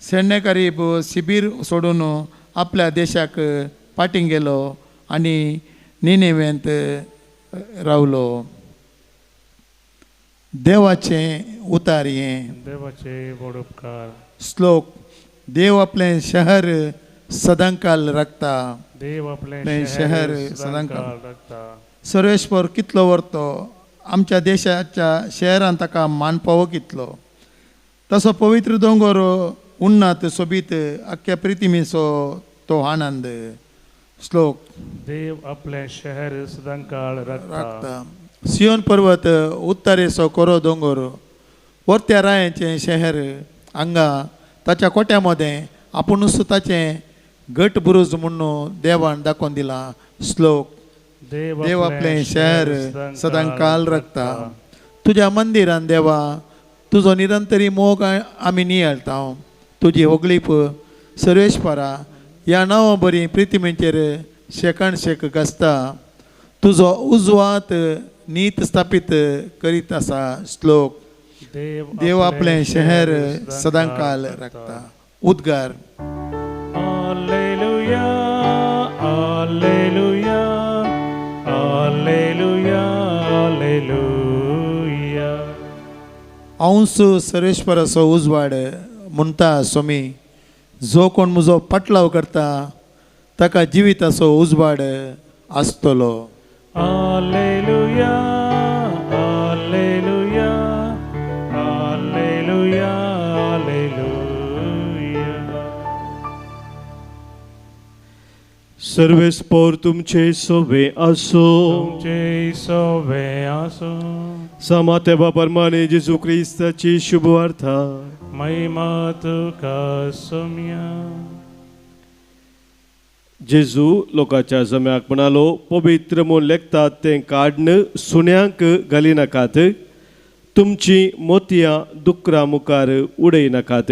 सेन्नेकरीब शिबीर सोडून आपल्या देशाक फाटीं गेलो आनी निनेवेंत रावलो. देवाचें उतार हें. देवाचे व्हड उपकार. श्लोक. देव आपलें शहर सदांकाल राखता. देव आपलें शहर सदांकाल राखता. सर्वेश्वर कितलो व्हरतो आमच्या देशाच्या शहरान ताका मान पावो कितलो. तसो पवित्र दोंगर उन्नात सोबीत आख्ख्या प्रितिमीचो तो आनंद. श्लोक. देव आपलें शहर सदांकाळ राखता. सियोन पर्वत उत्तरेचो कोरो दोंगर वर्त्या रायांचें शहर हांगा ताच्या कोट्या मदें आपुणूच ताचें घट बुरूज म्हणून देवान दाखोवन दिलां. श्लोक. देव आपलें शहर सदांकाल राखता. तुज्या मंदिरान देवा तुजो निरंतरी मोग आमी नियाळटा. तुजी होगळीप सर्वेश्वरा ह्या नांवा बरी प्रितिमेचेर शेकान शेक गाजता. तुजो उजवात नीत स्थापीत करीत आसा. श्लोक. देव आपलें शहर सदांकाल राखता. उद्गार. Hallelujah, hallelujah, hallelujah, hallelujah. हांवूच सर्वेश्वराचो उजवाड म्हणटा स्वामी, जो कोण म्हजो पाटलाव करता ताका जिविताचो उजवाड आसतलो. Hallelujah, hallelujah, hallelujah, hallelujah. सर्वेस्पोर तुमचे सोवे आसो. तुमचे सोवे आसो. समाते बापरमाने जेजू क्रिस्ताची शुभवार्ता. महिमा तुका सोम्या. जेजू लोकांच्या जम्याक म्हणालो, पवित्र म्हूण लेखतात तें काड्न सुण्यांक घालिनाकात, तुमची मोतयां दुकरा मुखार उडयनाकात,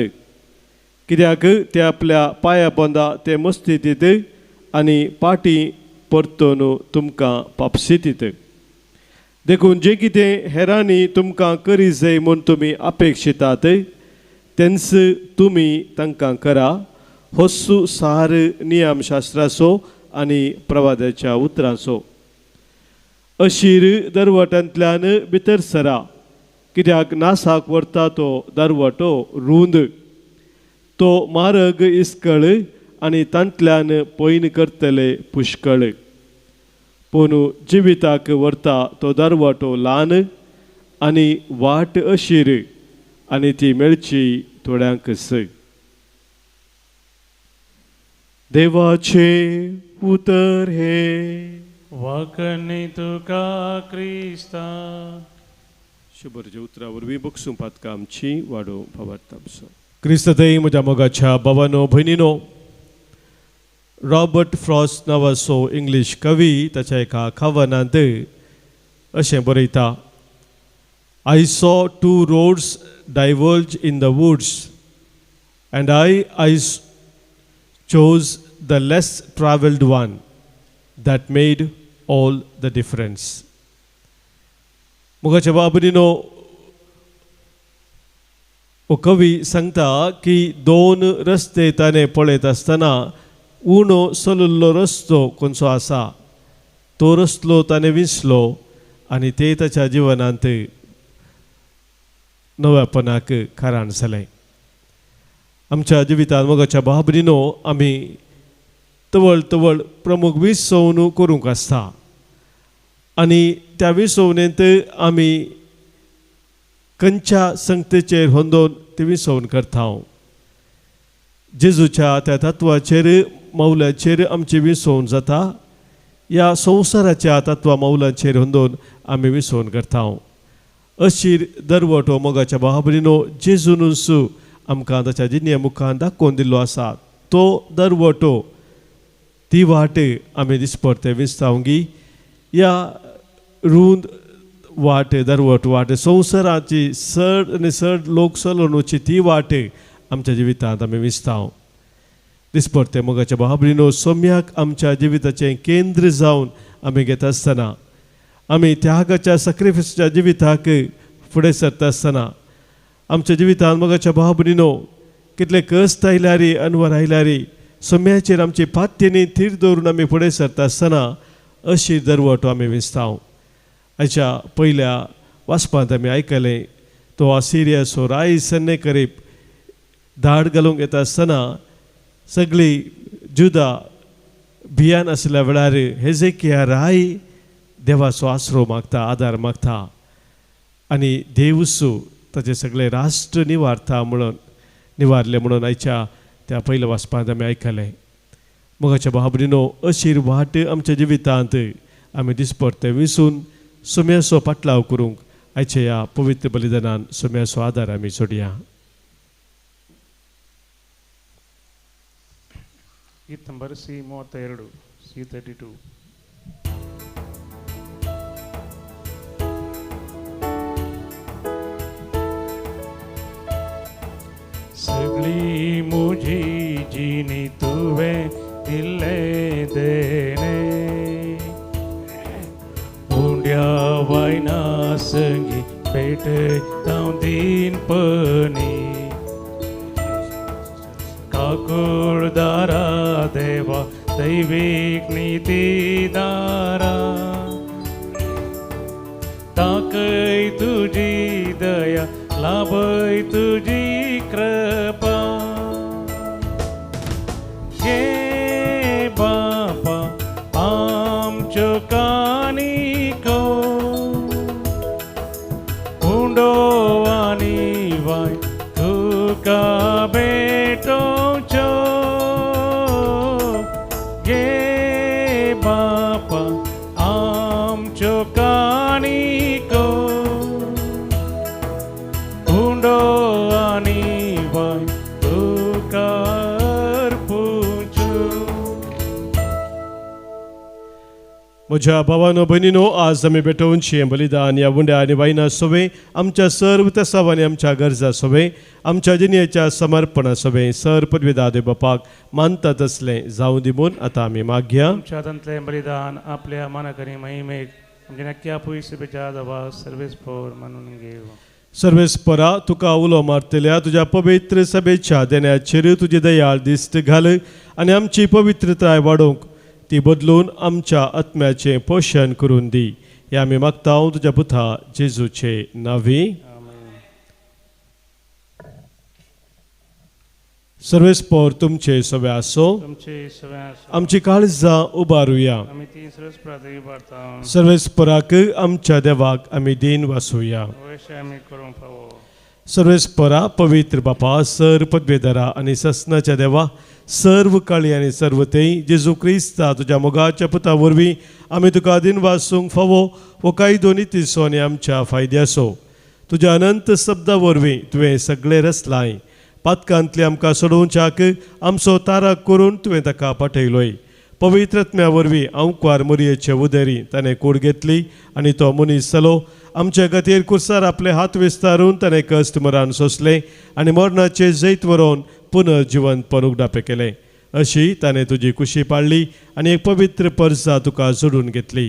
कित्याक ते आपल्या पांया पोंदा ते मस्ती दित आनी पाटी परतून तुमकां पापसितीत. देखून जें कितें हेरांनी तुमकां करी जाय म्हूण तुमी अपेक्षितात तेंच तुमी तांकां करा. होस्सू सार नियमशास्त्राचो आनी प्रवादाच्या उतरांचो. अशीर दरवट्यांतल्यान भितर सरा, कित्याक नासाक व्हरता तो दरवटो रूंद, तो मार्ग इस्कळ आनी तांतल्यान पयन करतले पुष्कळ. पूण जिविताक व्हरता तो दरवटो ल्हान आनी वाट अशीर आनी ती मेळची थोड्यांकच. देवाचे उतर हे. वाकणी तुका क्रिस्ता. शुभरच्या उतरा वरवीं बक्षूं पातका आमची वाडो भावार्थामचो. क्रिस्तदय म्हज्या मोगाच्या बाबानो भयणीनो, रॉबर्ट फ्रॉस्ट नांवाचो इंग्लीश कवी ताच्या एका कवनांत अशें बरयता, I saw two roads diverge in the woods and I chose the less traveled one that made all the difference. मोगाच्या बाबरीनो, हो कवी सांगता की दोन रस्ते ताणें पळयत आसतना उणो चलिल्लो रस्तो खंयचो आसा तो रस्तो ताणें विसलो आनी ते ताच्या जिवनांत नव्यापणाक कारण जालें. आमच्या जिवितांत मोगाच्या बाबरीनो आमी तवळ तवळ प्रमुख विसवणू करूंक आसता आनी त्या विसवणेंत आमी खंयच्या संगतेचेर होंदोवन ती विसवण करता. जेजूच्या त्या तत्वाचेर मौल्याचेर आमची विसवण जाता. ह्या संवसाराच्या तत्वा मौलाचेर होंदोवन आमी विसवण करता. अशी दरवटो मोगाच्या बाबरीनो जेजूनूच आमकां ताच्या जिन्या मुखान दाखोवन दिल्लो आसा. तो दरवटो ती वाट आमी दिसपडते विस्तावंगी. ह्या रूंद वाट दरवट वाट संवसाराची चड आनी चड लोक चलोवन वचची ती वाट आमच्या जिवितांत आमी विस्ताव दिसपडते मोगाच्या बाबरीनो सोम्याक आमच्या जिविताचें केंद्र जावन आमी घेता आसतना आमी त्यागाच्या सॅक्रिफायसाच्या जिविताक फुडें सरता आसतना आमच्या जिवितांत मोगाच्या बाबरीनो कितले कश्ट आयल्यार अनवर आयल्यार सोम्याचेर आमची पात्यनी थीर दवरून आमी फुडें सरता आसतना अशी दरवटो आमी विस्ताव. आयच्या पयल्या वाचपांत आमी आयकलें तो आसिरियाचो राय सन्नेकरीब धाड घालूंक येता आसतना सगळी जुदा भियान आशिल्ल्या वेळार हेजेकिया राय देवाचो आसरो मागता, आदार मागता आनी देवसू ताचे सगळे राष्ट्र निवारता म्हणून निवारले म्हणून आयच्या त्या पयल्या वाचपांत आमी आयकलें. मोगाच्या बाबरीनो अशीर वाट आमच्या जिवितांत आमी दिसपडते विसून सुम्याचो पाटलाव करूंक आयच्या ह्या पवित्र बलिदानान सुम्याचो आदार आमी सोडया. गीत ನಂಬರ್ ಸಿ 32, ಸಿ 32. सगळी मुझी जिनी तुवे दिले देणे उंड्या वायना संगी भेटतां दीनपणी काकुळदारा देवा दैवीक नीतीदारा ताकय तुझी दया लाभय तुझी कृपा गे बापा आमच्यो कानिको उंडो आनी वाय तुका भेटोवच्यो गे बापा आमच्यो कानिको उंडो आनी वाय तुका अर्पुच्यो. म्हज्या भावानो भयणीनो आज आमी भेटोवचें बलिदान ह्या उंड्या आनी वायना सोवे आमच्या सर्व तेसाव आनी आमच्या गरजा सोवे आमच्या जिणेच्या समर्पणा सोवे सर पदवीदा देव बापाक मानता तसलें जावं दी म्हूण आतां आमी मागया. आमच्या हातांतलें बलिदान आपल्या मानाकरी महिमेक आमच्या नक्की आपूय सभेच्या दबा सर्वेस फोर मानून घेव. सर्वेस्परा तुका उलो मारतल्या तुज्या पवित्र सभेच्या देण्याचेर तुजी दयाळ दिश्ट घाल आनी आमची पवित्रताय वाडोवंक ती बदलून आमच्या आत्म्याचें पोशण करून दी. हे आमी मागता तुज्या पुता जेजूचे नांवी. सर्वेस्पर तुमचे सवे आसो. आमची काळजां उबारुया. सर्वेस्पराक आमच्या देवाक आमी दीन वासुया. सर्वेस्परा पवित्र बापा सर पदवेदारा आनी ससनाच्या देवा सर्व काळी आनी सर्व थंय जेजू क्रिस्ता तुज्या मोगाच्या पुता वरवीं आमी तुका दीन वासूंक फावो हो कायदो नितीचो आनी आमच्या फायद्याचो. तुज्या अनंत शब्दा वरवीं तुवें सगळें रचलाय. पातकांतले आमकां सोडोवच्याक आमचो तारक करून तुवें ताका पाठयलोय. पवित्र आत्म्या वरवीं आंकवार मोरयेचे उदेरी ताणें कूड घेतली आनी तो मनीस जालो. आमच्या खातीर कुर्सार आपले हात विस्तारून ताणें कश्ट मरण सोंसलें आनी मरणाचें जैत वरोवन पुनर्जिवंतपण उगडापें केलें. अशी ताणें तुजी कुशी पाडली आनी एक पवित्र परसा तुका जोडून घेतली.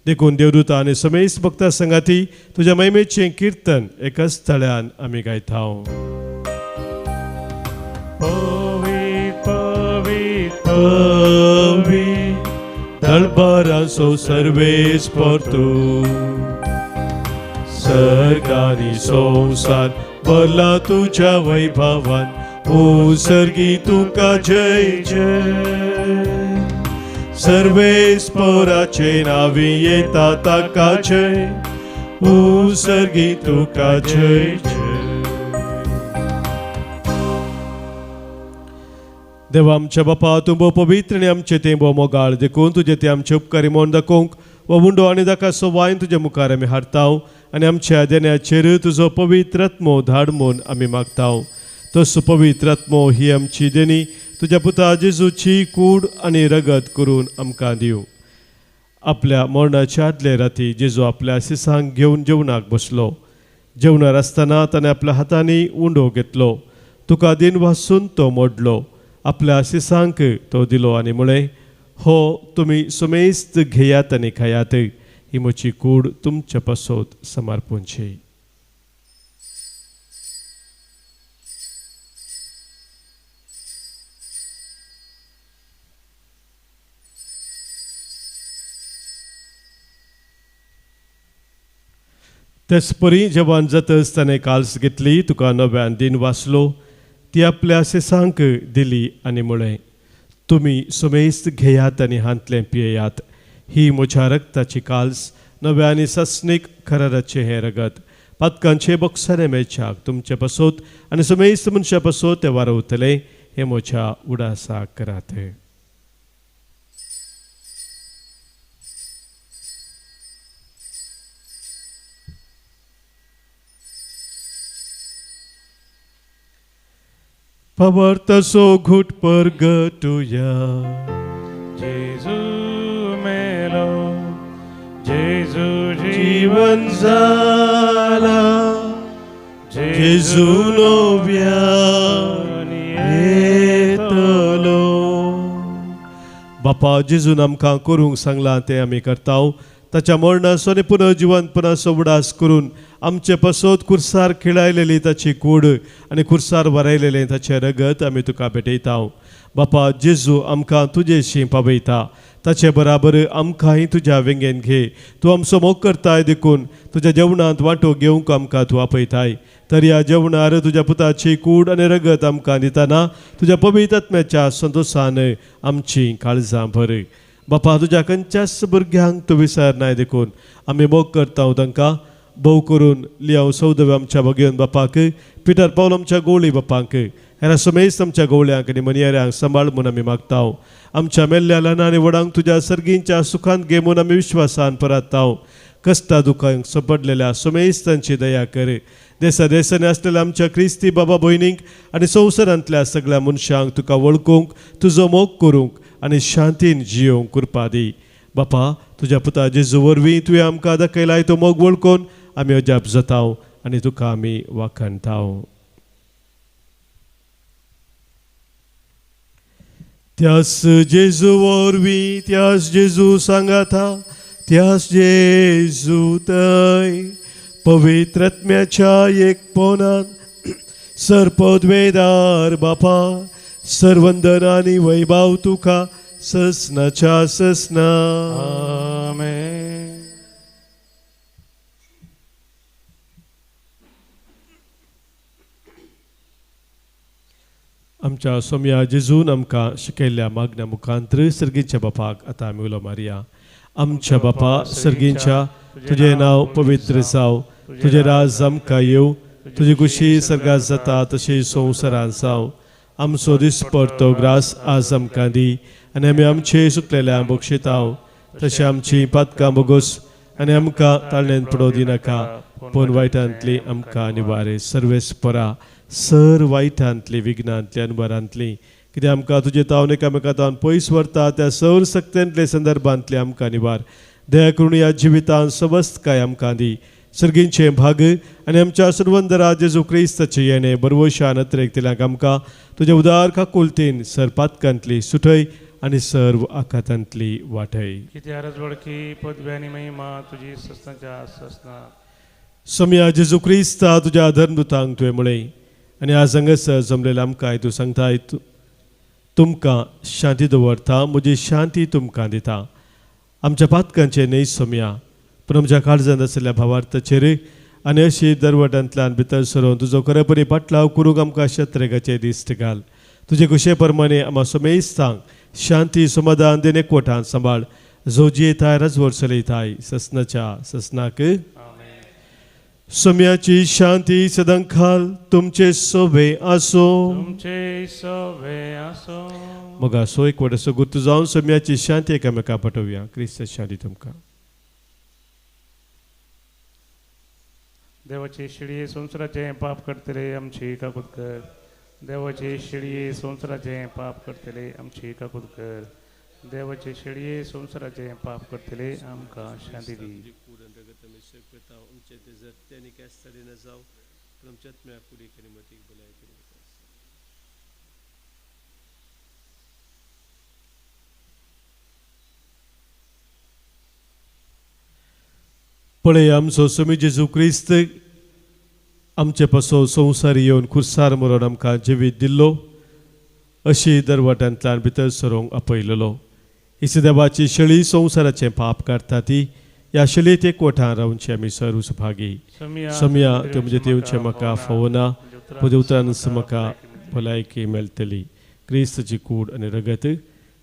देखून देवदूता आनी समेस्त भक्ता संगाती तुज्या महिमेचें किर्तन एकाच थळ्यान आमी गायता. पवित्र पवित्र पवी दळबाराचो सर्वेस परतू सर्गानी संवसार भरला तुज्या वैभवान ओ सर्गी तुका जय जय सर्वेस पोराचे नावी येता ताका जय ओ सर्गी तुका जय जय. देवा आमच्या बापा तूं भोव पवित्र आनी आमचें तें भोव मोगाळ देखून तुजें तें आमचें उपकारी म्हूण दाखोवंक हो उंडो आनी दाकासो वायन तुज्या मुखार आमी हाडटा आनी आमच्या देण्याचेर तुजो पवित्र आत्मो धाड म्हूण आमी मागता. तसो पवित्र आत्मो ही आमची देणी तुज्या पुता जेजूची कूड आनी रगत करून आमकां दिवं. आपल्या मरणाच्या आदले राती जेजू आपल्या शिसांक घेवन जेवणाक बसलो. जेवणार आसतना ताणें आपल्या हातांनी उंडो घेतलो, तुका दिन वासून तो मोडलो, आपल्या शिसांक तो दिलो आनी म्हळें, हो तुमी सुमेस्त घेयात आनी खायात, ही म्हजी कूड तुमचे पासत समर्पूंची. तेचपरी जेवण जातच ताणें काल्स घेतली, तुका नव्यान दिन वाचलो, ती आपल्या शिसांक दिली आनी म्हळें, तुमी सुमेस्त घेयात आनी हांतलें पियेयात, ही म्हज्या रक्ताची काल्स नव्या आनी सस्नीक खराराचें हें रगत पातकांचे बोक्सारे मेळच्याक तुमचे पासत आनी सुमेस्त मनशा पासत तें वारवतलें, हें म्हज्या उडासाक करात. पवर्तसो घुट परगटुया. जेजू मेलो, जेजू जीवन जाला, जेजू नव्यान येतलो. बापा जेजून आमकां करूंक सांगलां तें आमी करता. ताच्या मरणाचो आनी पुनर्जिवनपणाचो उडास करून आमचे पासत कुर्सार खिळायलेली ताची कूड आनी कुर्सार वरायलेलें ताचें रगत आमी तुका भेटयता. बापा जेजू आमकां तुजेशी पावयता, ताचे बराबर आमकांय तुज्या वेंगेन घे. तूं आमचो मोग करताय देखून तुज्या जेवणांत वांटो घेवंक आमकां तूं आपयताय. तर ह्या जेवणार तुज्या पुताची कूड आनी रगत आमकां दितना तुज्या पवित्र आत्म्याच्या संतोशान आमची काळजां भर. बापा तुज्या खंयच्याच भुरग्यांक तूं विसरनाय देखून आमी मोग करता तांकां भोव करून लियाव सौदव आमच्या भगेवन बापाक, पिटर पावल आमच्या गोवळी बापांक, हेरा समेस्त आमच्या गोवळ्यांक आनी मनयाऱ्यांक सांबाळ म्हूण आमी मागता. आमच्या मेल्ल्या ल्हान आनी व्हडांक तुज्या सर्गींच्या सुखांत घे म्हूण आमी विश्वासान परतता. कश्टा दुखांक सपडलेल्या समेस्तांची दया कर. देसा देसांनी आसलेल्या आमच्या क्रिस्ती बाबा भयणींक आनी संवसारांतल्या सगळ्या मनशांक तुका वळखूंक, तुजो मोग करूंक आनी शांतीन जियोवंक कृपा दी. बापा तुज्या पुता जेजू वरवीं तुवें आमकां दाखयलाय तो मोग वळखून आमी अजाप जाता आनी तुका आमी वाखाणता. त्यास जेजू वरवीं, त्यास जेजू सांगाता, त्यास जेजू थंय पवित्र आत्म्याच्या एकपणान सर्पद्वेदार बापा सर्वंदन आनी वैभव तुका ससनाच्या ससना. आमेन. आमच्या सोम्या जेजून आमकां शिकयल्ल्या मागण्या मुखांतर सर्गीच्या बापाक आतां आमी उलो मारया. आमच्या बापा सर्गींच्या, तुजें नांव पवित्र जावं, तुजें राज आमकां येवं, तुजी खुशी सर्गात जाता तशी संवसारांत जावं. आमचो दिसपडतो ग्रास आज आमकां दी आनी आमी आमचे सुकलेल्या बक्षिताव तशें आमची पातकां बोगोस आनी आमकां ताळ्यान पडोवं दिनाका, पूण वायटांतली आमकां निवारे. सर्वेस परा सर वायटांतली विघ्नांतली अनबरांतली कित्याक आमकां तुजे तावन एकामेका तावन पयस व्हरता त्या सौर सक्त्यांतले संदर्भांतले आमकां निवार. दया करून ह्या जिवितांत समस्तकाय आमकां दी. सर्गींचे भाग आनी आमच्या सर्वंदरा जेजू क्रिस्ताचे येणे बरवशान अत्रेक दिल्याक आमकां तुज्या उदार काकुलतीन सर पातकांतली सुठय आनी सर्व आखातांतली वाटय. कित्याक वळखी पदवी आनी महिमा तुजी ससनाच्या ससना. सोम्या जेजू क्रिस्ता तुज्या धर्मदूतांक तुवें म्हळें आनी आज हांगासर जमलेल्या आमकांय तूं सांगताय, तुमकां शांती दवरता, म्हजी शांती तुमकां दिता. आमच्या पातकांचे न्हय सोमया, पूण आमच्या काळजांत आशिल्ल्या भावार्थाचेर आनी अशी दरवटांतल्यान भितर सरून तुजो खरेपणी पाटलाव करूंक आमकां शत्रेगाचे दिश्ट घाल. तुजे खुशे प्रमाणे आमकां समेस्तांक शांती समाधान दिवन एकवटान सांबाळ, जो जियेताय राजवट चलयताय ससनाच्या ससनाक. सोम्याची शांती सदांकाल तुमचे सोबे आसो. तुमचे सोबे आसो. मग सो एकवट असो गुर्त जावन सोम्याची शांती एकामेका पाठोवया. क्रिस्त शांती तुमकां. देवाची शिळये संवसाराचें पाप करतले आमची काकूत कर. देवाची शिळये संवसाराचें पाप करतले आमची काकूत कर. देवाचे शेळये संवसाराचें पाप करतले आमकां शांती दी. पळय आमचो स्वामी जेजू क्रिस्त आमचे पासो संवसार येवन खुर्सार मरोन आमकां जिवीत दिल्लो, अशी दरवाटांतल्यान भितर सरूंक आपयलेलो. इसदेवाची शेळी संवसाराचें पाप काडटा ती ह्या शेळयेत एकवटान रावची आमी सर्व सभागी. सोमया तुमचे दिवचें म्हाका फावना, म्हज्या उतरान म्हाका भलायकी मेळटली. क्रिस्तची कूड आनी रगत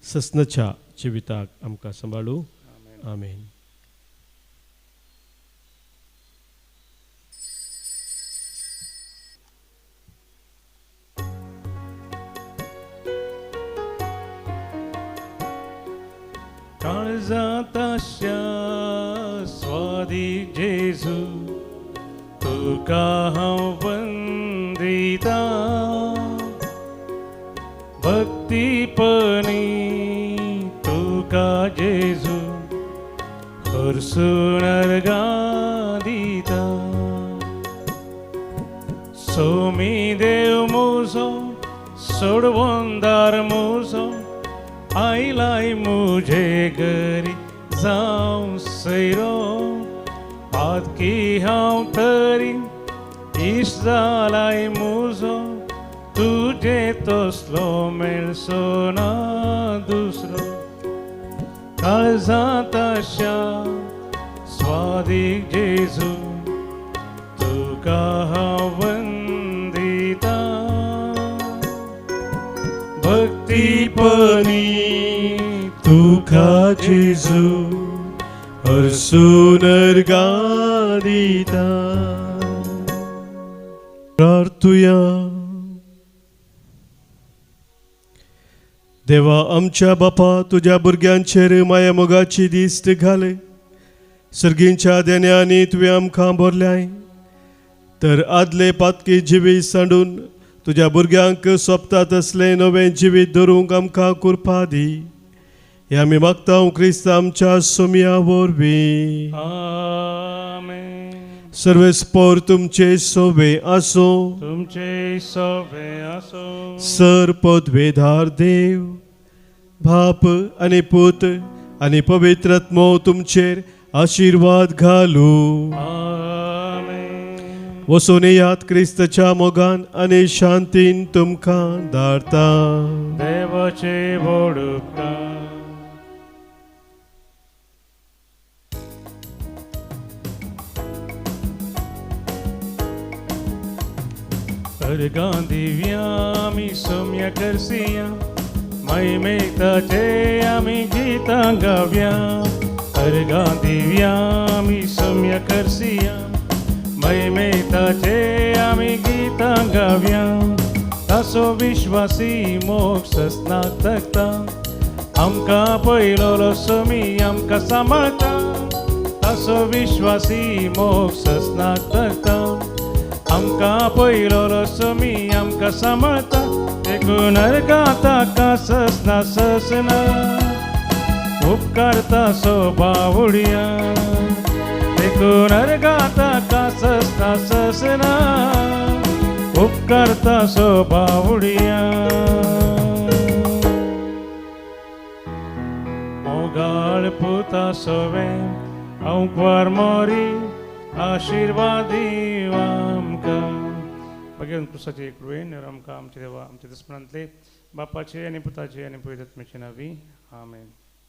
ससनाच्या जिविताक आमकां सांबाळू. आमेन. काळजांत आशा स्वादीक जेजू तुका हांव वंदिता, भक्तीपणी तुका जेजू हरसून अर्गां दिता. सोमी देव म्हजो सोडवंदार म्हजो आयलाय मुझे घरी जावं सैरो, पातकी हांव तरी इश्ट जालाय मुजो, तुजे तसलो मेळचो ना दुसरो. काळजांत आशा स्वादीक जेजू तुका हांव वंदिता, भक्तीपणी तुका जेजू हरसून अर्गां दिता. प्रार्थुया. देवा आमच्या बापा, तुज्या भुरग्यांचेर माया मोगाची दिश्ट घाले. सर्गींच्या देण्यांनी तुवें आमकां भरल्याय, तर आदले पातकी जिवीत सांडून तुज्या भुरग्यांक सोंपता तसलें नवें जिवीत धरूंक आमकां कृपा दी. हें आमी मागता क्रिस्त आमच्या सोमया वरवीं. आमेन. सर्वेस्पोर तुमचे सोबे आसो. तुमचे सोबे आसो. सर पदवेधार देव बाप आनी पूत आनी पवित्र आत्मो तुमचेर आशिर्वाद घालू. वचून येयात क्रिस्तच्या मोगान आनी शांतीन तुमकां धाडता. देवाचे व्हड उपकार. अर्गां दिव्या आमी सोम्या करसिया, महिमेक ताचे आमी गितां गावया. अर्गां दिव्या आमी सोम्या करसिया, महिमेक ताचे आमी गितां गावया. ताचो विश्वासी मोग ससनाक तकता, आमकां पयलोलो सोमी आमकां सांबाळटा. ताचो विश्वासी मोग ससनाक तकता, आमकां पयलोलो सोमी आमकां सांबाळटा. देखून अर्गां ताका ससना ससना, उपकारता सो बावुडया. देखून अर्गां ताका ससना ससना, उपकारता सो बावुडया. मोगाळ पुता सोवे अंकवार मोरी आशिर्वाद आमकां, बगेवन क्रुसाचे कृपेन आमकां आमच्या देवा आमच्या दुस्मनांतले बापाचे आनी पुताचे आनी पवित्र आत्म्याचे नांवी आमेन.